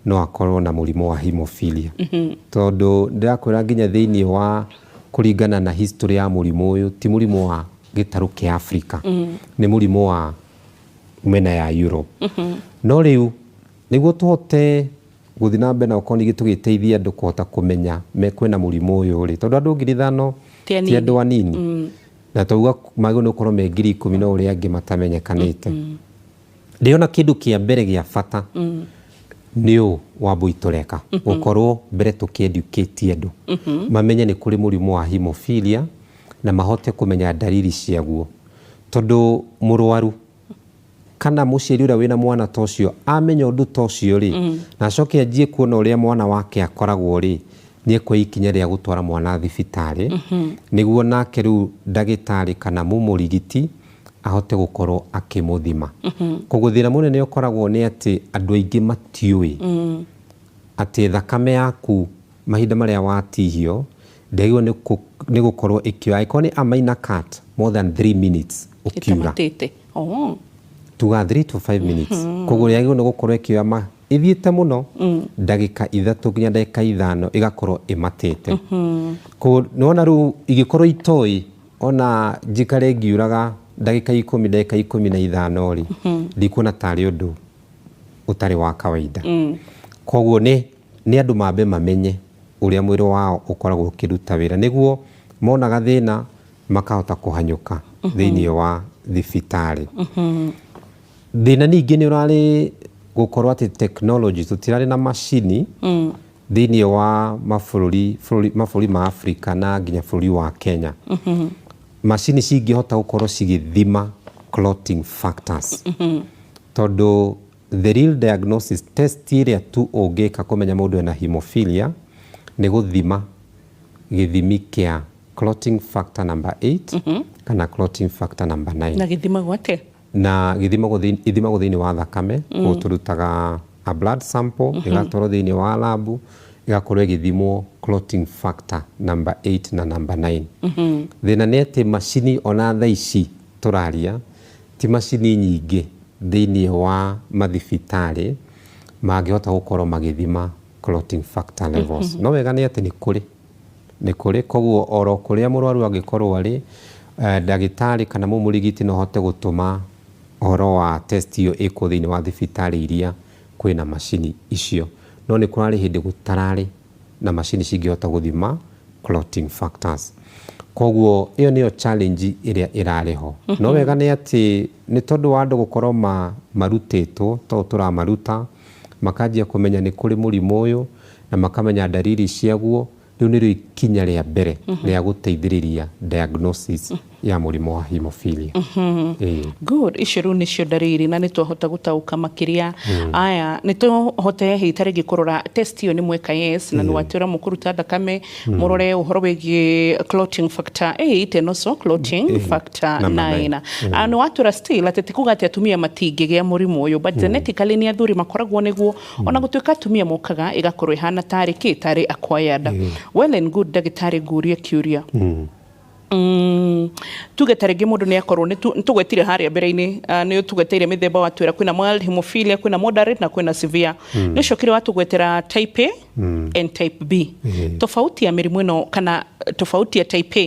no akorwo na mũrimũ wa hemophilia, tondũ ndĩrakwĩra nginya thĩinĩ wa kũringana na history ya mũrimũ ũyũ, ti mũrimũ wa gĩtarũ kĩa Africa, nĩ mũrimũ wa mĩena ya Europe. No rĩu nĩguo tũhote gũthiĩ na mbere na gũkorwo ningĩ tũgĩteithia andũ kũhota kũmenya me kwĩna mũrimũ ũyũ rĩ, tondũ andũ 5,000 ti ti andũ anini, na twauga magĩrĩirwo nĩ gũkorwo me 10,000, no ũrĩa angĩ matamenyekanĩte. Ndĩrona kĩndũ kĩa mbere gĩa bata nĩ ũũ, Wambui, tũreka gũkorwo mbere tũkĩeducate andũ mamenye nĩ kũrĩ mũrimũ wa hemophilia na mahote kũmenya ndariri ciaguo, tondũ mũrwaru kana mũciari ũrĩa wĩna mwana ta ũcio amenya ũndũ ta ũcio rĩ, na acoke anjie kuona ũrĩa mwana wake akoragwo rĩ, nĩ ekuoya ikinya rĩa gũtwara mwana thibitarĩ nĩguo nake rĩu ndagĩtarĩ kana mũmũrigiti ahote gũkorwo akĩmũthima. Koguo thĩna mũnene ũkoragwo nĩ atĩ andũ aingĩ matiũĩ atĩ thakame yaku mahinda marĩa watihio ndĩagĩrĩirwo nĩ gũkorwo ĩkĩoya, angĩkorwo nĩ a minor cut, more than 3 minutes ũkiura. Ĩtamatĩte, oh. Tuga 3 to 5 minutes. Koguo yagĩrĩirwo nĩ gũkorwo ĩkĩoya ma ĩthiĩte mũno ndagĩka 3 nginya ndagĩka 5 ĩgakorwo ĩmatĩte. Koguo nĩwona rĩu ingĩkorwo itoĩ ona njikare ngiuraga ndagĩka 10, ndagĩka 15 rĩ, ndikuona tarĩ ũndũ ũtarĩ wa kawaida. Koguo nĩ andũ mambe mamenye ũrĩa mwĩrĩ wao ũkoragwo ũkĩruta wĩra nĩguo mona gathĩna makahota kũhanyũka thĩinĩ wa thibitarĩ. Thĩna ningĩ nĩ ũrarĩ gũkorwo atĩ technology, tũtirarĩ na macini thĩinĩ wa mabũrũri bũrũri mabũrũri ma Africa na nginya bũrũri wa Kenya, macini cingĩhota gũkorwo cigĩthima clotting factors, tondũ the real diagnosis test ĩrĩa tu ũngĩka kũmenya mũndũ ena hemophilia nĩ gũthima gĩthimi kĩa clotting factor number 8 kana clotting factor number 9. Na gĩthimagwo atĩa? Na ithimagwo thĩinĩ wa thakame. Koguo tũrutaga a blood sample, ĩgatwarwo thĩinĩ wa lab, ĩgakorwo ĩgĩthimwo clotting factor number 8 na number 9. Thĩna nĩ atĩ macini ona thaa ici tũraria ti macini nyingĩ thĩinĩ wa mathibitarĩ mangĩhota gũkorwo magĩthima clotting factor levels. No wega nĩ atĩ nĩ kũrĩ, koguo oro kũrĩa mũrwaru angĩkorwo arĩ, ndagĩtarĩ kana mũmũrigiti no ahote gũtũma ũhoro wa test ĩyo ĩkwo thĩinĩ wa thibitarĩ iria kwĩna macini icio. No nĩ kũrarĩ hĩndĩ gũtararĩ na macini cingĩhota gũthima clotting factors, koguo ĩyo nĩyo challenge ĩrĩa ĩrarĩ ho. No wega nĩ atĩ nĩ tondũ wa andũ gũkorwo marutĩtwo to tũramaruta, makanjia kũmenya nĩ kũrĩ mũrimũ ũyũ na makamenya ndariri ciaguo, rĩu nĩrĩo ikinya rĩa mbere rĩa gũteithĩrĩria diagnosis ya mũrimũ wa hemophilia. Ĩĩ. Good, icio rĩu nĩcio ndariri na nĩ twahota gũtaũka makĩria. Aya, nĩ tũhote hihi ta rĩngĩ kũrora test ĩyo nĩ mweka, yes, na nĩ watwĩra mũkũruta thakame mũrore ũhoro wĩgiĩ clotting factor 8 and also clotting factor number 9. Ah, nĩ watwĩra still atĩ ti kuga atĩ atumia matingĩgĩa mũrimũ ũyũ, but genetically nĩ athuri makoragwo nĩguo, ona gũtuĩka atumia mokaga ĩgakorwo ĩhana tarĩ kĩ, tarĩ acquired. Well and good. Ndagĩtarĩ, ngũrie kĩũria. Tuge ta rĩngĩ mũndũ nĩ akorwo nĩ tũgwetire harĩa mbere-inĩ, nĩ tũgweteire mĩthemba, watwĩra kwĩna mild hemophilia, kwĩna moderate na kwĩna severe. Nĩ ũcokire watũgwetera type A and type B. Tofauti ya mĩrimũ ĩno kana tofauti ya type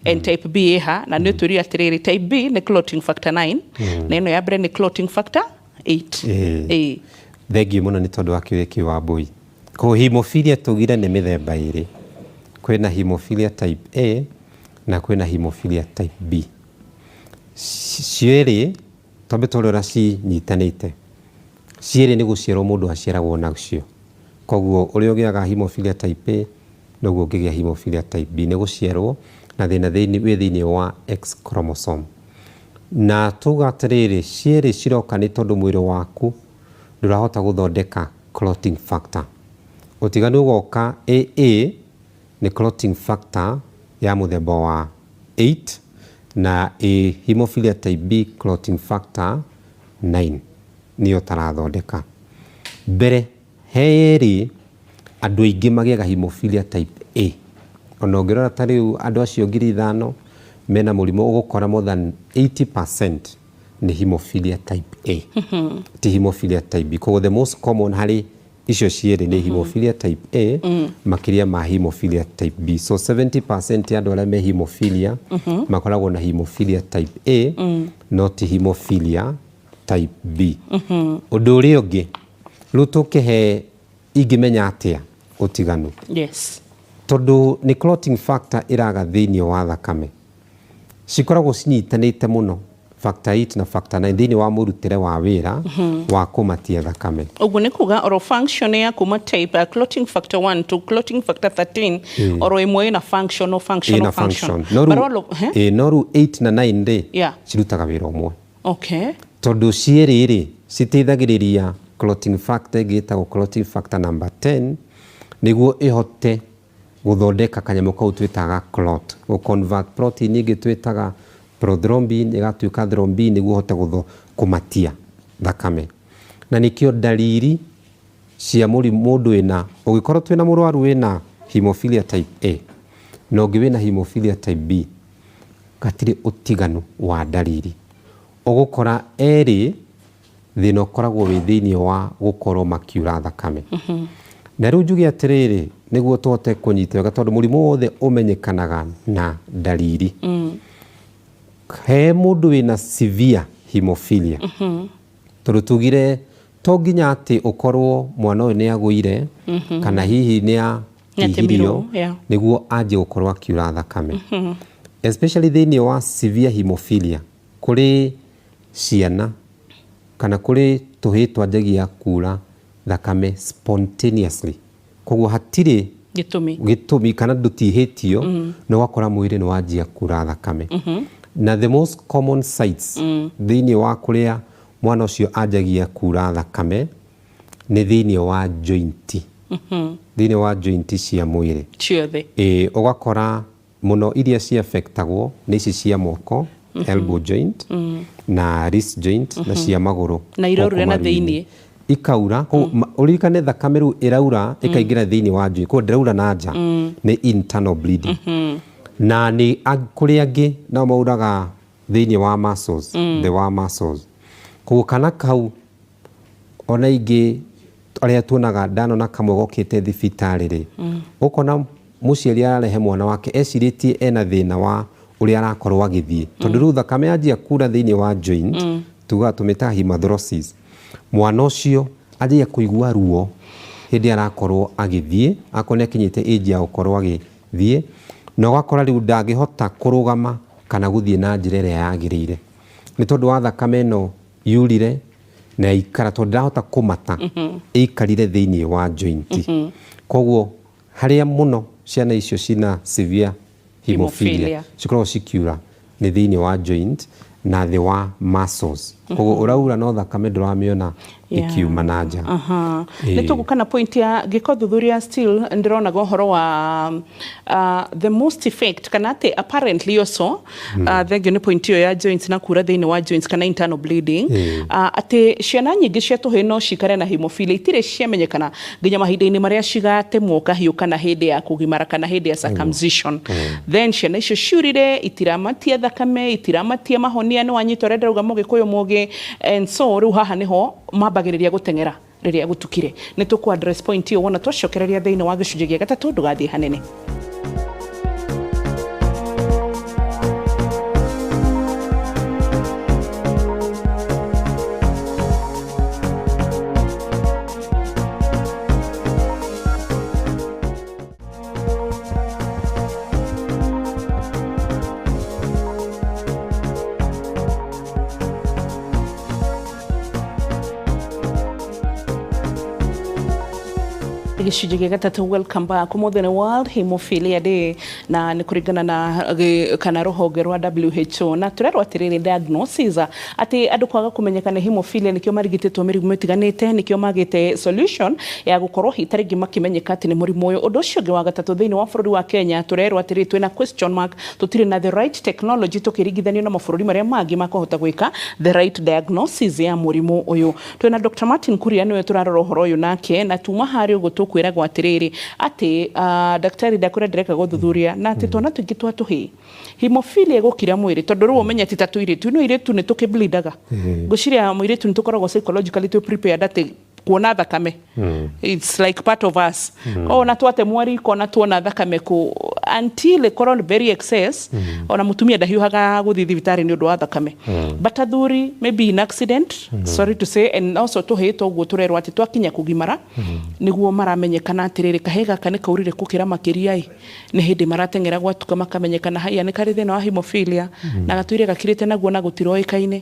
A and type B ĩha? Na nĩ ũtwĩrire atĩrĩrĩ, type B nĩ clotting factor 9 na ĩno ya mbere nĩ clotting factor 8. Ĩĩ. Thengiũ mũno nĩ tondũ wa kĩũria kĩu, Wambui. Ko hemophilia tugire nĩ mĩthemba ĩrĩ, kwĩna hemophilia type A na kwĩna hemophilia type B. Cierĩ twambe tũrore ũrĩa cinyitanĩte. Cierĩ nĩ gũciarwo mũndũ aciaragwo nacio, koguo ũrĩa ũgĩaga hemophilia type A noguo ũngĩgĩa hemophilia type B, nĩ gũciarwo na thĩna thĩinĩ wĩ thĩinĩ wa X chromosome. Na tuga atĩrĩrĩ, cierĩ ciroka nĩ tondũ mwĩrĩ waku ndũrahota gũthondeka clotting factor. Ũtiganu ũgoka AA nĩ clotting factor ya mũthemba wa 8 na A hemophilia type B clotting factor 9 nĩyo tarathondeka. Mbere he ĩrĩ andũ aingĩ magĩaga hemophilia type A. Ona ũngĩrora ta rĩu andũ acio 5,000 Mena mũrimũ ũgũkora more than 80% nĩ hemophilia type A, ti hemophilia type B. Koguo the most common harĩ icio cierĩ nĩ hemophilia type A makĩria ma hemophilia type B. So 70% ya andũ arĩa me hemophilia makoragwo na hemophilia type A, not hemophilia type B. Ũndũ ũrĩa ũngĩ rĩu tũkĩhe, ingĩmenya atĩa ũtiganu? Tondũ nĩ clotting factor ĩraga thĩinĩ wa thakame, cikoragwo cinyitanĩte mũno, factor 8 na factor 9, thĩinĩ wa mũrutĩre wa wĩra wa kũmatia thakame. Ũguo nĩ kuga oro function ya kuma type clotting factor 1 to clotting factor 13, oro ĩmwe ĩna function, no function, no ĩna function. Function no But rĩu no rĩu 8 na 9 rĩ, cirutaga wĩra ũmwe, tondũ cierĩ rĩ, citeithagĩrĩria clotting factor ĩngĩ ĩtagwo clotting factor number 10, nĩguo ĩhote gũthondeka kanyamũ kau twĩtaga clot, gũ convert protein ĩngĩ twĩtaga prothrombin ĩgatuĩka thrombin, nĩguo ũhote kũmatia thakame. Na nĩkĩo ndariri cia mũrimũ mũndũ wĩna, ũngĩkorwo twĩna mũrwaru wĩna hemophilia type A na ũngĩ wĩna hemophilia type B, gatirĩ ũtiganu wa ndariri. Ũgũkora erĩ thĩna ũkoragwo wĩ thĩinĩ wa gũkorwo makiura thakame. Na rĩu njuge atĩrĩrĩ, nĩguo tũhote kũnyita wega, tondũ mũrimũ wothe ũmenyekanaga na ndariri, he mũndũ wĩna severe hemophilia, tondũ tugire to nginya atĩ ũkorwo mwana ũyũ nĩ agũire kana hihi nĩ atihiriyo Nĩatemirwo, nĩguo anjie gũkorwo akiura thakame. Especially thĩinĩ wa severe hemophilia, kũrĩ ciana kana kũrĩ tũhĩĩ twanjagia kura thakame spontaneously, koguo hatirĩ gĩtũmi, gĩtũmi kana ndũtihĩtio, nĩ ũgakora mwĩrĩ nĩ wanjia kura thakame. Na the most common sites thĩinĩ wa kũrĩa mwana ũcio anjagia kura thakame nĩ thĩinĩ wa joint, thĩinĩ wa joint cia mwĩrĩ ciothe. Ĩĩ, ũgakora mũno iria ci affectagwo nĩ ici cia moko, elbow joint na wrist joint, na cia magũrũ Na iraurĩra gũkũ na maru-inĩ. Thĩiniĩ. Ikaura. Koguo ũririkane thakame rĩu ĩraura ĩkaingĩra thĩinĩ wa joint, koguo ndĩraura na nja, nĩ internal bleeding. Na nĩ kũrĩ angĩ nao mauraga thĩinĩ wa muscles, thĩ wa muscles. Koguo kana kau ona ingĩ arĩa tuonaga, ndanona kamwe gokĩte thibitarĩ rĩ, ũkona mũciari ararehe mwana wake ecirĩtie ena thĩna wa ũrĩa arakorwo agĩthiĩ, tondũ rĩu thakame yanjia kura thĩinĩ wa joint, tugaga tũmĩtaga hemarthrosis. Mwana ũcio anjagia kũigua ruo hĩndĩ ĩrĩa arakorwo agĩthiĩ, akorwo nĩ akinyĩte age ya gũkorwo agĩthiĩ, na ũgakora rĩu ndangĩhota kũrũgama kana gũthiĩ na njĩra ĩrĩa yagĩrĩire, nĩ tondũ wa thakame ĩno yurire na yaikara, tondũ ndĩrahota kũmata, ĩikarire thĩinĩ wa joint. Koguo harĩa mũno ciana icio cina severe hemophilia hemophilia cikoragwo cikiura nĩ thĩinĩ wa joint na thĩ wa muscles. Koguo ũraura no thakame ndũramĩona ĩkiuma na nja. Aha. Nĩ tũgũka na point ya ngĩka ũthuthuria, still ndĩronaga ũhoro wa the most effect, kana atĩ apparently also, thengio nĩ point ĩyo ya joints na kura thĩinĩ wa joints kana internal bleeding, atĩ ciana nyingĩ cia tũhĩĩ no cikare na hemophilia itirĩ ciamenyekana nginya mahinda-inĩ marĩa cigatemwo kahiũ, kana hĩndĩ ya kũgimara, kana hĩndĩ ya circumcision. Then ciana icio ciurire itiramatia thakame, itiramatia mahonia, nĩ wanyita ũrĩa ndĩrauga, mũgĩkũyũ mũgĩ? And so rĩu haha nĩho mambagĩrĩria gũteng'era rĩrĩa gũtukire. Nĩ tũkũ address point ĩyo wona twacokereria thĩinĩ wa gĩcunjĩ gĩa gatatũ. Ndũgathiĩ hanene. Gĩcunjĩ gĩa gatatũ, welcome back. Ũmũthĩ nĩ World Hemophilia Day, na nĩ kũringana na kana rũhonge rwa WHO, na tũrerwo atĩrĩrĩ, diagnosis, atĩ andũ kwaga kũmenyeka nĩ hemophilia nĩkĩo marigitĩtwo mĩrimũ ĩtiganĩte, nĩkĩo magĩte solution ya gũkorwo hihi ta rĩngĩ makĩmenyeka atĩ nĩ mũrimũ ũyũ. Ũndũ ũcio ũngĩ wa gatatũ, thĩinĩ wa bũrũri wa Kenya tũrerwo atĩrĩrĩ, twĩna question mark, tũtirĩ na the right technology tũkĩringithanio na mabũrũri marĩa mangĩ makũhota gwĩka the right diagnosis ya mũrimũ ũyũ. Twĩna Dr. Martin Kuria, nĩwe tũrarora ũhoro ũyũ nake, na tuma harĩa ũguo. Tũkwĩragwo atĩrĩrĩ atĩ daktari ndakwĩra ndĩreka gũthuthuria na atĩ twana tũingĩ twa tũhĩĩ hemophilia ĩgũkira mwĩrĩ, tondũ rĩu ũmenye ti ta tũirĩtu, no irĩtu nĩ tũkĩblindaga. Ngwĩciria mũirĩtu nĩ tũkoragwo psychologically twĩ prepared atĩ kuona thakame, it's like part of us. Ona twatemwo riko na tuona thakame ku until ĩkorwo nĩ very excess, ona mũtumia ndahiũhaga gũthiĩ thibitarĩ nĩ ũndũ wa thakame. But athuri, maybe in accident, sorry to say, and also tũhĩĩ toguo tũrerwo atĩ twakinya kũgimara nĩguo maramenyekana atĩrĩrĩ, kahĩĩ gaka nĩ kaurire gũkĩra makĩria ĩ, nĩ hĩndĩ marateng'era gwatuka makamenyekana haiya nĩ karĩ thĩna wa hemophilia na gatũire gakirĩte naguo na gũtiroĩkaine.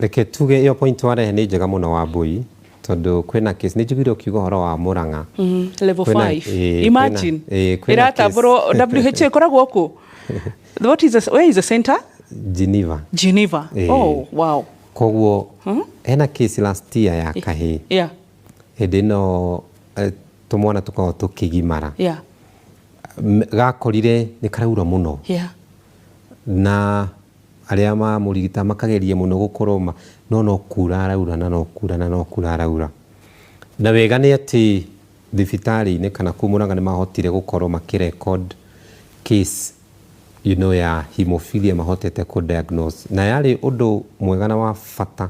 Reke tuge ĩyo point warehe nĩ njega mũno, Wambui, tondũ kwĩna case nĩ njiguire ũkiuga ũhoro wa Murang'a. Level 5. Imagine. Kwĩna ĩratambũrwo WHO ĩkoragwo kũ? What is the, where is the center? Geneva. Geneva. Oh wow. Koguo hena case last year ya kahĩĩ, hĩndĩ ĩno tũmwana tũkoragwo tũkĩgimara, gakorire nĩ karaura mũno, na arĩa mamũrigita makageria mũno gũkorwo no kura araura na no kura na no kura araura. Na wega nĩ atĩ thibitarĩ-inĩ kana kũu Murang'a nĩ mahotire gũkorwo makĩrecord case ya hemophilia, mahotete kũ diagnose, na yarĩ ũndũ mwega na wa bata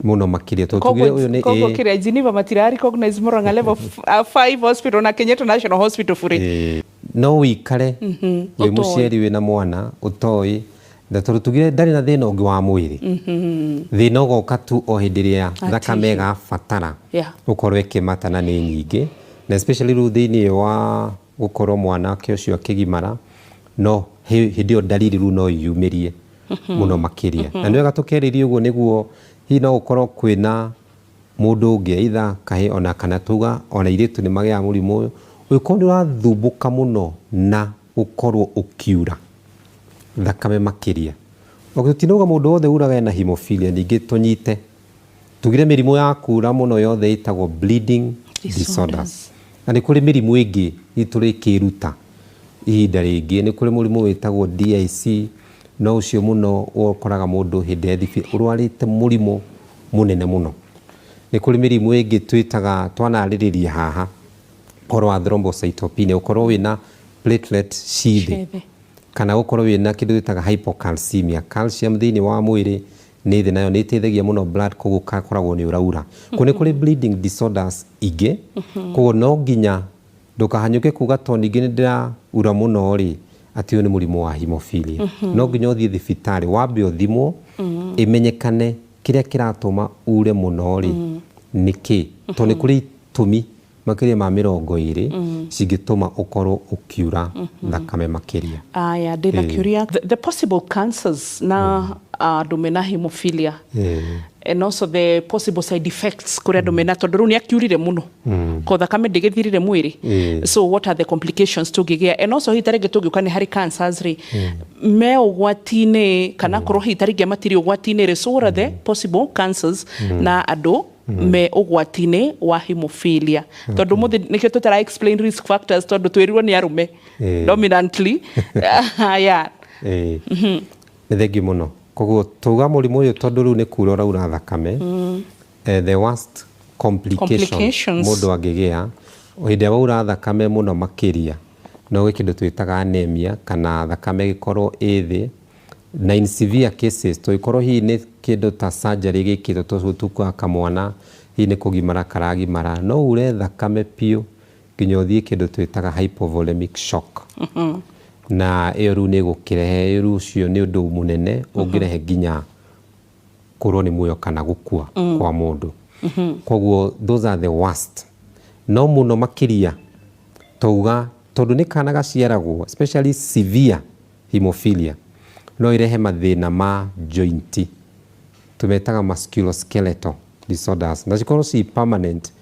mũno makĩria tondũ tugire ũyũ nĩ Koguo kĩrĩa Geneva matira recognize Murang'a level 5 hospital na Kenyatta National Hospital bure. No wĩikare wĩ ũtoĩ. Mũciari wĩna mwana ũtoĩ, na tondũ tugire ndarĩ na thĩna ũngĩ wa mwĩrĩ, thĩna ũgoka tu o hĩndĩ ĩrĩa thakame ĩgabatara gũkorwo ĩkĩmata na nĩ nyingĩ, na especially rĩu thĩinĩ wa gũkorwo mwanake ũcio akĩgimara, no hĩndĩ ĩyo ndariri rĩu no iyumĩrie mũno makĩria. Na nĩ wega tũkerĩrie ũguo nĩguo hihi no gũkorwo kwĩna mũndũ ũngĩ, either kahĩ ona kana tuga ona airĩtu nĩ magĩaga mũrimũ ũyũ. Ũngĩkorwo nĩ ũrathumbũka mũno na gũkorwo ũkiura thakame makĩria, tũtinauga mũndũ wothe uraga ena hemophilia. Ningĩ tũnyite tugire mĩrimũ ya kura mũno yothe ĩtagwo bleeding disorders, na nĩ kũrĩ mĩrimũ ĩngĩ tũrĩkĩruta ihinda rĩngĩ. Nĩ kũrĩ mũrimũ wĩtagwo DIC, no ũcio mũno ũkoraga mũndũ hĩndĩ ya ũrwarĩte mũrimũ mũnene mũno. Nĩ kũrĩ mĩrimũ ĩngĩ twĩtaga twanarĩrĩria haha ũhoro wa thrombocytopenia, ũkorwo wĩna platelet ci thĩ kana gũkorwo wĩna kĩndũ gĩtaga hypocalcemia, calcium thĩinĩ wa mwĩrĩ nĩ thĩ, nayo nĩ ĩteithagia mũno blood, koguo gakoragwo nĩ ũraura. Koguo nĩ kũrĩ bleeding disorders ingĩ, koguo no nginya ndũkahanyũke kuga to ningĩ nĩ ndĩraura mũno rĩ, atĩ ũyũ nĩ mũrimũ wa hemophilia. No nginya ũthiĩ thibitarĩ wambe ũthimwo ĩmenyekane kĩrĩa kĩratũma ure mũno rĩ nĩ kĩ, tondũ nĩ kũrĩ itũmi makĩria ma 20 cingĩtũma ũkorwo ũkiura thakame makĩria. Aya, ndĩna kĩũria, the possible cancers na andũ mena hemophilia and also the possible side effects kũrĩ andũ mena, tondũ rĩu nĩ akiurire mũno ko thakame ndĩgĩthirire mwĩrĩ. So what are the complications tũngĩgĩa? And also hihi tarĩngĩ tũngĩũka nĩ harĩ cancers rĩ, me ũgwati-inĩ kana korwo hihi tarĩngĩ matirĩ ũgwati-inĩ rĩ? So what are the possible cancers na andũ me ũgwati-inĩ wa hemophilia? Tondũ mũthĩ nĩkĩo tũtara explain risk factors, tondũ twĩrirwo nĩ arũme dominantly, yeah. Nĩ thengiũ mũno. Koguo tuga mũrimũ ũyũ, tondũ rĩu nĩ kura ũraura thakame, the worst complication Complications. Mũndũ angĩgĩa hĩndĩ ĩrĩa waura thakame mũno makĩria no gwĩ kĩndũ twĩtaga anemia, kana thakame ĩgĩkorwo ĩ thĩ. Na in severe cases, tũgĩkorwo hihi nĩ kĩndũ ta surgery gĩkĩtwo, tũtukaga kamwana hihi nĩ kũgimara karagimara, no ure thakame biũ nginya ũthiĩ kĩndũ twĩtaga hypovolemic shock, na ĩyo rĩu nĩ ĩgũkĩrehe, rĩu ũcio nĩ ũndũ mũnene ũngĩrehe nginya kũrwo nĩ muoyo kana gũkua kwa mũndũ. Koguo those are the worst. No mũno makĩria tauga tondũ nĩ kana gaciaragwo, especially severe hemophilia no irehe mathĩna ma joint, tũmetaga musculoskeletal disorders, na cikorwo ci permanent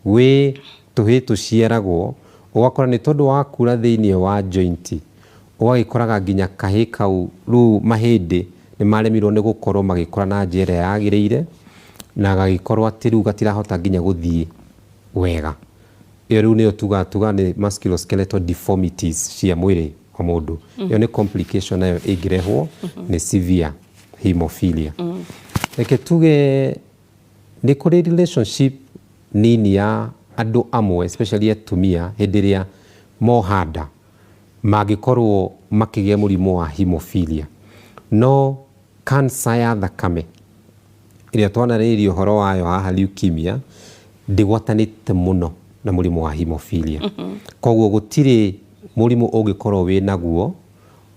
gwĩ tũhĩĩ tũciaragwo, ũgakora nĩ tondũ wa kura thĩinĩ wa joint, ũgagĩkoraga nginya kahĩĩ kau rĩu mahĩndĩ nĩ maremirwo nĩ gũkorwo magĩkũra na njĩra ĩrĩa yagĩrĩire, na gagĩkorwo atĩ rĩu gatirahota nginya gũthiĩ wega. Ĩyo rĩu nĩyo tugaga nĩ musculoskeletal deformities cia mwĩrĩ wa mũndũ. Ĩyo nĩ complication nayo ĩngĩrehwo nĩ severe hemophilia. Reke tuge nĩ kũrĩ relationship nini ya andũ amwe, especially atumia, hĩndĩ ĩrĩa moha nda mangĩkorwo makĩgĩa mũrimũ wa hemophilia. No cancer ya thakame ĩrĩa twanarĩrĩria ũhoro wayo haha, leukemia, ndĩgwatanĩte mũno na mũrimũ wa hemophilia. Koguo gũtirĩ mũrimũ ũngĩkorwo wĩ naguo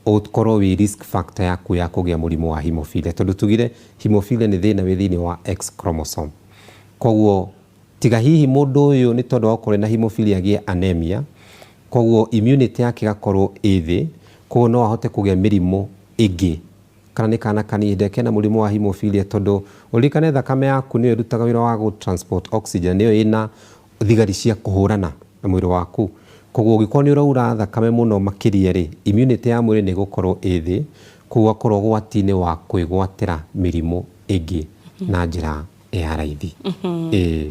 ũkorwo wĩ risk factor yaku ya kũgĩa mũrimũ wa hemophilia, tondũ tugire hemophilia nĩ thĩna wĩ thĩinĩ wa X chromosome. Koguo tiga hihi mũndũ ũyũ nĩ tondũ wa gũkorwo na hemophilia agĩe anemia, koguo immunity yake ĩgakorwo ĩ thĩ, koguo no ahote kũgĩa mĩrimũ ĩngĩ, kana nĩ kana kanini hĩndĩ ĩrĩa kena mũrimũ wa hemophilia, tondũ ũririkane thakame yaku nĩyo ĩrutaga wĩra wa gũ transport oxygen, nĩyo ĩna thigari cia kũhũrana na mwĩrĩ waku. Koguo ũngĩkorwo nĩ ũraura thakame mũno makĩria rĩ, immunity ya mwĩrĩ nĩ ĩgũkorwo ĩ thĩ, koguo ũgakorwo ũgwati-inĩ wa kwĩgwatĩra mĩrimũ ĩngĩ na njĩra ya raithi. Ĩĩ.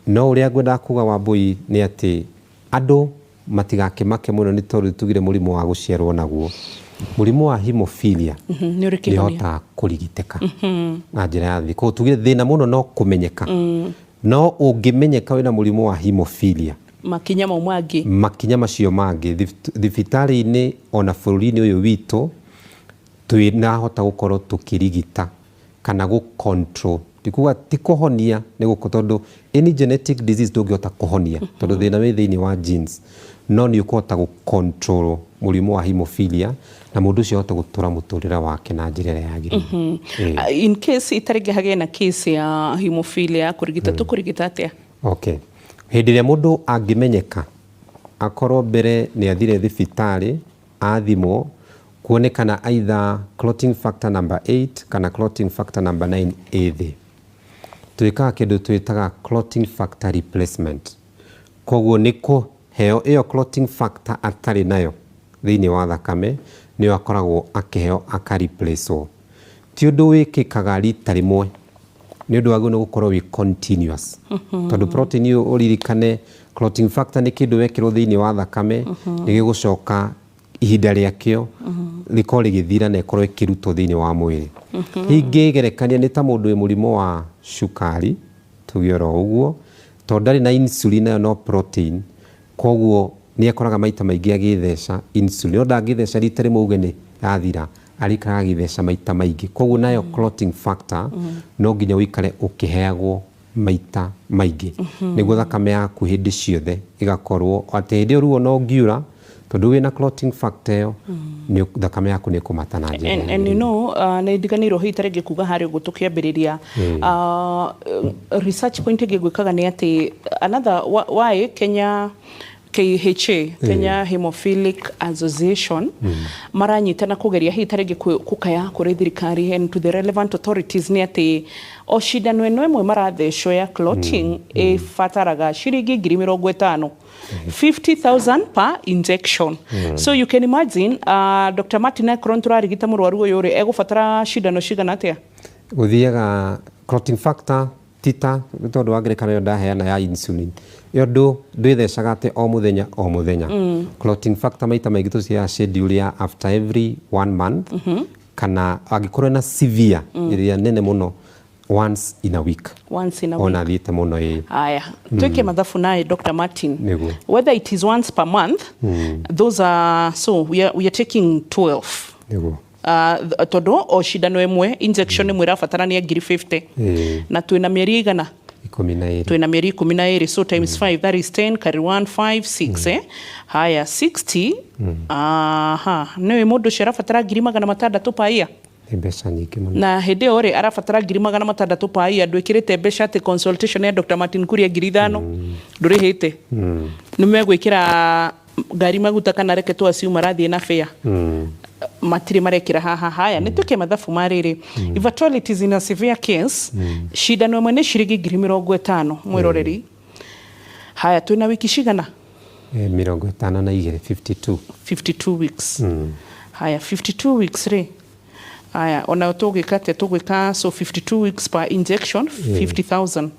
No ũrĩa ngwendaga kuga, Wambui, nĩ atĩ andũ matigakĩmake mũno nĩ tondũ tugire mũrimũ wa gũciarwo naguo. Mũrimũ wa hemophilia Nĩ ũrĩ nĩ kĩhonia. ũhotaga kũrigitĩka na njĩra ya thĩ. Koguo tugire thĩna mũno no kũmenyeka. No ũngĩmenyeka wĩna mũrimũ wa hemophilia, makinya mau mangĩ, makinya macio mangĩ thibitarĩ-inĩ ona bũrũri-inĩ ũyũ witũ twĩnahota gũkorwo tũkĩrigita kana gũ control. Ndikuga ti kũhonia nĩ gũkũ, tondũ any genetic disease ndũngĩhota kũhonia, tondũ thĩna wĩ thĩinĩ wa genes, no nĩ ũkũhota gũ control mũrimũ wa hemophilia na mũndũ ũcio ahote gũtũra mũtũrĩre wake na njĩra ĩrĩa yagĩrĩire. Ĩĩ. In case itarĩngĩ hagĩe na case ya hemophilia, kũrigita tũkũrigita atĩa? Okay. Hĩndĩ ĩrĩa mũndũ angĩmenyeka, akorwo mbere nĩ athire thibitarĩ athimwo kuonekana either clotting factor number 8 kana clotting factor number 9 ĩ thĩ, twĩkaga kĩndũ twĩtaga clotting factor replacement. Koguo nĩ kũheo ĩyo clotting factor atarĩ nayo thĩinĩ wa thakame, nĩyo akoragwo akĩheo akareplacewo. Ti ũndũ wĩkĩkaga rita rĩmwe, nĩ ũndũ wagĩrĩirwo nĩ gũkorwo wĩ continuous, tondũ protein ĩyo, ũririkane clotting factor nĩ kĩndũ wekĩrwo thĩinĩ wa thakame nĩ gĩgũcoka ihinda rĩakĩo rĩkorwo rĩgĩthira na ĩkorwo ĩkĩrutwo thĩinĩ wa mwĩrĩ. Ingĩgerekania nĩ ta mũndũ wĩ mũrimũ wa cukari, tuge oro ũguo, tondũ ndarĩ na insulin, nayo no protein, koguo nĩ akoraga maita maingĩ agĩtheca insulin, no ndangĩtheca rita rĩmwe uge nĩ yathira, arĩikaraga agĩtheca maita maingĩ. Koguo nayo clotting factor no nginya ũikare ũkĩheagwo maita maingĩ nĩguo thakame yaku hĩndĩ ciothe ĩgakorwo atĩ hĩndĩ ĩyo ruo no ngiura, tondũ wĩna clotting factor ĩyo thakame yaku nĩ ĩkũmata na njĩra And you yagĩrĩire. Nĩ ndiganĩirwo hihi ta rĩngĩ kuga harĩa ũguo tũkĩambĩrĩria research point ĩngĩ ngwĩkaga nĩ atĩ another why Kenya KHA, Kenya Hemophilic Association, maranyitana kũgeria hihi ta rĩngĩ kũkaya kũrĩ thirikari and to the relevant authorities nĩ atĩ o cindano ĩno ĩmwe marathecwo ya clotting ĩbataraga ciringi 50,000, 50,000 per injection. So you can imagine, Dr. Martin, akorwo nĩ tũrarigita mũrwaru ũyũ rĩ, egũbatara cindano cigana atĩa? Gũthiaga clotting factor tita tondũ wa ngerekano ĩyo ndaheana ya insulin, ĩyo ndwĩthecaga atĩ o mũthenya o mũthenya. Clotting factor maita maingĩ tũciheaga schedule ya after every one month, kana angĩkorwo na severe ĩrĩa nene mũno, once in a week. Once in a week. Ona thiĩte mũno, ĩĩ. Aya, twĩke mathabu naye, Dr. Martin. Nĩguo. Whether it is once per month, those are so we are taking 12. Nĩguo. Tondũ o cindano ĩmwe, injection ĩmwe ĩrabatarania ngiri 50. Na twĩna mĩeri igana? 12. Twĩna mĩeri 12, so times 5, that is 10 carry 1, 5, 6, eh, haya, 60. Aha, nĩwe mũndũ ũcio arabatara 600,000 per year. Nĩ mbeca nyingĩ mũno. Na hĩndĩ ĩyo rĩ, arabatara 600,000 per year, ndwĩkĩrĩte mbeca atĩ consultation ya Dr. Martin Kuria 5,000 ndũrĩhĩte, nĩ megwĩkĩra ngari maguta, kana reke tu assume marathiĩ na fare, matirĩ marekĩra haha. Haya, nĩ twĩke mathabu ma rĩrĩ. If at all it is in a severe case, cindano ĩmwe nĩ ciringi 50,000, mwĩroreri. Haya, twĩna wiki cigana? 52, 52. 52 weeks. Haya, 52 weeks rĩ, haya, ona tũgwĩka atĩa? Tũgwĩka so 52 weeks per injection 50,000.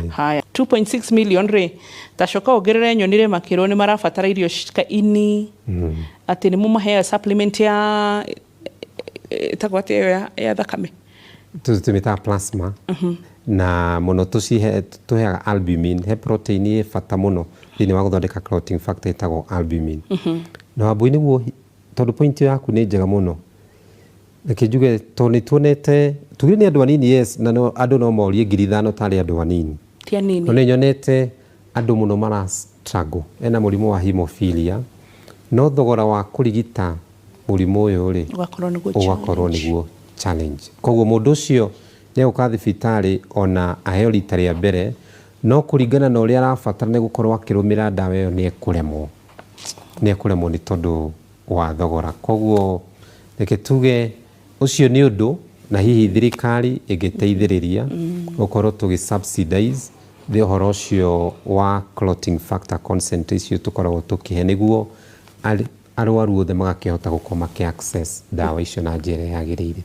Haya, 2.6 million rĩ, tacoka ongerere nyonire makĩrwo nĩ marabatara irio ka ini, atĩ nĩ mũmaheaga supplement ya ĩtagwo atĩa ĩyo ya thakame? Tũmĩtaga plasma. Na mũno tũcihe tũheaga albumin, he protein ĩ bata mũno thĩinĩ wa gũthondeka clotting factor ĩtagwo albumin. Na Wambui nĩguo tondũ point ĩyo yaku nĩ njega mũno, reke njuge tondũ nĩ tuonete tugire nĩ andũ anini, yes, na no, andũ no morie 5,000 tarĩ andũ anini. Ti anini. No nĩ nyonete andũ mũno mara struggle ena mũrimũ wa hemophilia, no thogora wa kũrigita mũrimũ ũyũ rĩ, ũgakorwo nĩguo ũgakorwo challenge. Nĩguo challenge. Koguo mũndũ ũcio nĩ egũka thibitarĩ ona aheo rita rĩa mbere, no kũringana na ũrĩa arabatara nĩ gũkorwo akĩrũmĩra ndawa ĩyo, nĩ ekũremwo nĩ tondũ wa thogora. Koguo reke tuge ũcio nĩ ũndũ na hihi thirikari ĩngĩteithĩrĩria gũkorwo tũgĩ subsidize thĩ ũhoro ũcio wa clotting factor concentrate icio tũkoragwo tũkĩhe, nĩguo arwaru othe magakĩhota gũkorwo makĩ access ndawa icio na njĩra ĩrĩa yagĩrĩire.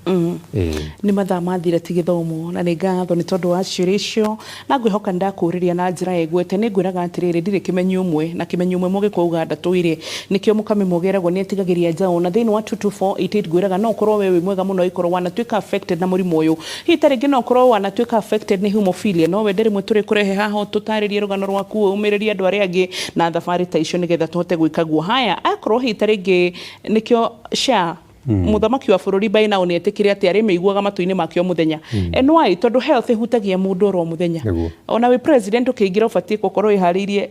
Ĩĩ. Nĩ mathaa mathira ti gĩthomo, na nĩ ngatho nĩ tondũ wa ciũria icio, na ngwĩhoka nĩ ndakũrĩria na njĩra ĩgwete. Nĩ ngwĩraga atĩrĩrĩ, ndirĩ kĩmenyi ũmwe na kĩmenyi ũmwe mũgĩkũyũ uga ndatũire, nĩkĩo mũkami mũgeragwo nĩ etigagĩria njaũ. Na thĩinĩ wa 22488 ngwĩraga no ũkorwo we wĩ mwega mũno ĩkorwo wanatuĩka affected na mũrimũ ũyũ, hihi ta rĩngĩ no ũkorwo wanatuĩka affected nĩ hemophilia, no wende rĩmwe tũrĩ kũrehe haha ũtũtarĩrie rũgano rwaku, ũmĩrĩrie andũ arĩa angĩ na thabarĩ ta icio, nĩgetha tũhote gwĩka guo. Haya, akorwo hihi ta rĩngĩ nĩkĩo SHA, mũthamaki wa bũrũri by now nĩ etĩkĩre atĩ arĩ mĩiguaga matũ-inĩ make o mũthenya. And why? Tondũ health ĩhutagia mũndũ oro mũthenya. Ona wĩ president ũkĩingĩra, ũbatiĩ gũkorwo wĩharĩirie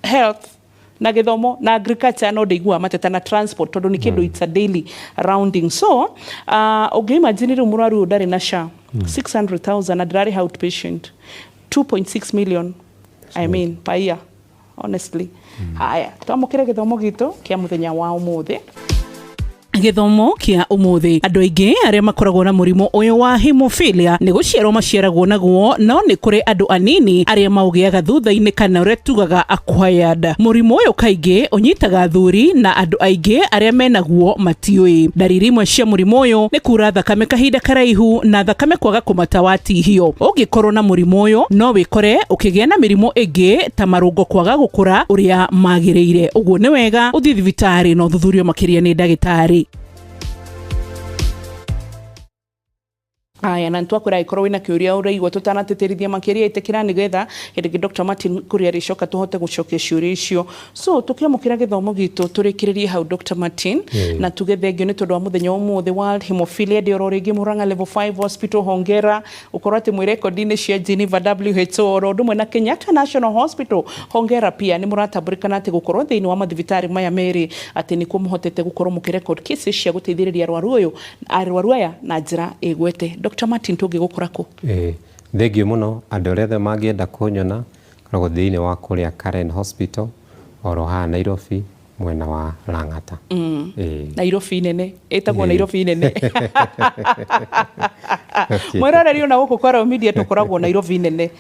health na gĩthomo na agriculture, no ndĩiguaga mateta na transport, tondũ nĩ kĩndũ it's a daily rounding. So ũngĩ imagine rĩu mũrwaru ũyũ ndarĩ na SHA, 600,000, na ndĩrarĩha outpatient 2.6 million, I mean, per year, honestly. Haya, twamũkĩre gĩthomo gitũ kĩa mũthenya wa ũmũthĩ. Gĩthomo kĩa ũmũthĩ: andũ aingĩ arĩa makoragwo na mũrimũ ũyũ wa hemophilia nĩ gũciarwo maciaragwo naguo, no nĩ kũrĩ andũ anini arĩa maũgĩaga thutha-inĩ, kana ũrĩa tugaga acquired. Mũrimũ ũyũ kaingĩ ũnyitaga athuri, na andũ aingĩ arĩa menaguo matiũĩ. Ndariri imwe cia mũrimũ ũyũ nĩ kura thakame kahinda karaihu na thakame kwaga kũmata watihio. Ũngĩkorwo na mũrimũ ũyũ, no wĩkore ũkĩgĩa na mĩrimũ ĩngĩ ta marũngo kwaga gũkũra ũrĩa magĩrĩire. Ũguo nĩ wega ũthiĩ thibitarĩ na ũthuthurio makĩria nĩ ndagĩtarĩ. Aya, na nĩtwakwĩra angĩkorwo wĩna kĩũria ũraigua tũtanatĩtĩrithia makĩria, ĩtĩkĩra, nĩgetha hĩndĩ ĩngĩ Dr. Martin Kuria arĩcoka tũhote gũcokia ciũria icio. So tũkĩamũkĩra gĩthomo gitũ, tũrĩkĩrĩrie hau, Dr. Martin, na tuge thengio nĩ tondũ wa mũthenya wa ũmũthĩ, World Hemophilia Day. Oro rĩngĩ Murang'a Level 5 Hospital, hongera ũkorwo atĩ mwĩ rekondi-inĩ cia Geneva, WHO, oro ũndũ ũmwe na Kenyatta National Hospital, hongera pia. Nĩ mũratambũrĩkana atĩ gũkorwo thĩinĩ wa mathibitarĩ maya merĩ atĩ nĩkuo mũhotete gũkorwo mũkĩrecord cases cia gũteithĩrĩria arwaru ũyũ arwaru aya na njĩra ĩgwete. Dr. Martin, tũngĩgũkora kũ? Ĩĩ, thengio mũno. Andũ arĩa othe mangĩenda kũnyona, koragwo thĩinĩ wa kũrĩa Karen Hospital oro haha Nairobi, mwena wa Lang'ata. Ĩĩ. Nairobi nene ĩtagwo Nairobi nene. Mwĩroreri, ona gũkũ kwa Royal Media tũkoragwo Nairobi nene,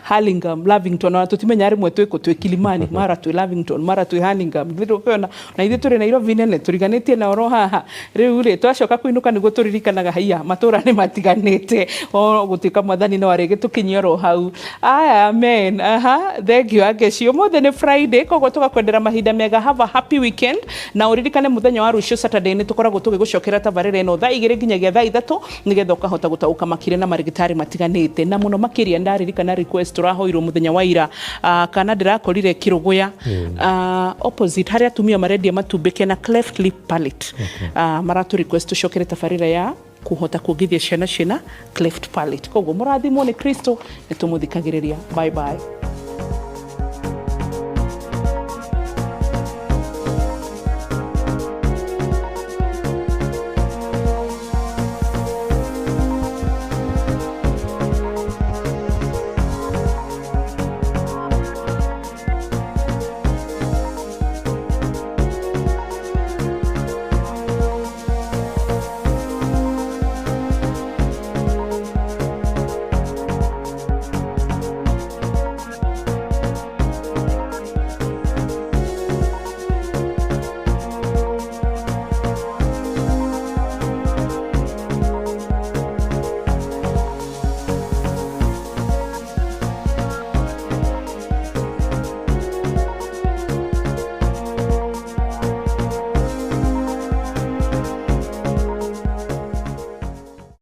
Hurlingham, Lavington, ona tũtimenya rĩmwe twĩkũ, twĩ Kilimani, mara twĩ Lavington, mara twĩ Hurlingham. Ithuĩ tũkĩona na ithuĩ tũrĩ Nairobi nene, tũriganĩtie na oro haha. Rĩu rĩ, twacoka kũinũka nĩguo tũririkanaga haiya matũra nĩ matiganĩte, o gũtuĩka Mwathani no arĩgĩtũkinyia oro hau. Aya, amen. Aha, thank you. Angeci ũmũthĩ nĩ Friday, koguo tũgakwendera mahinda mega. Have a happy weekend, na ũririkane mũthenya wa rũciũ Saturday nĩ tũkoragwo tũgĩgũcokera tabarĩra ĩno thaa 2 nginyagia thaa 3, nĩgetha ũkahota gũtaũka makĩria na marĩgĩtarĩ matiganĩte. Na mũno makĩria ndaririkana request tũrahoirwo mũthenya wa ira, kana ndĩrakorire Kĩrũgũya, opposite harĩa atumia marendia matumbĩ, kena cleft lip palate. Maratũ request tũcokere tabarĩra ya kũhota kuongithia ciana ciĩna cleft palate. Koguo mũrathimwo nĩ Kristo, nĩ tũmũthikagĩrĩria. Bye bye.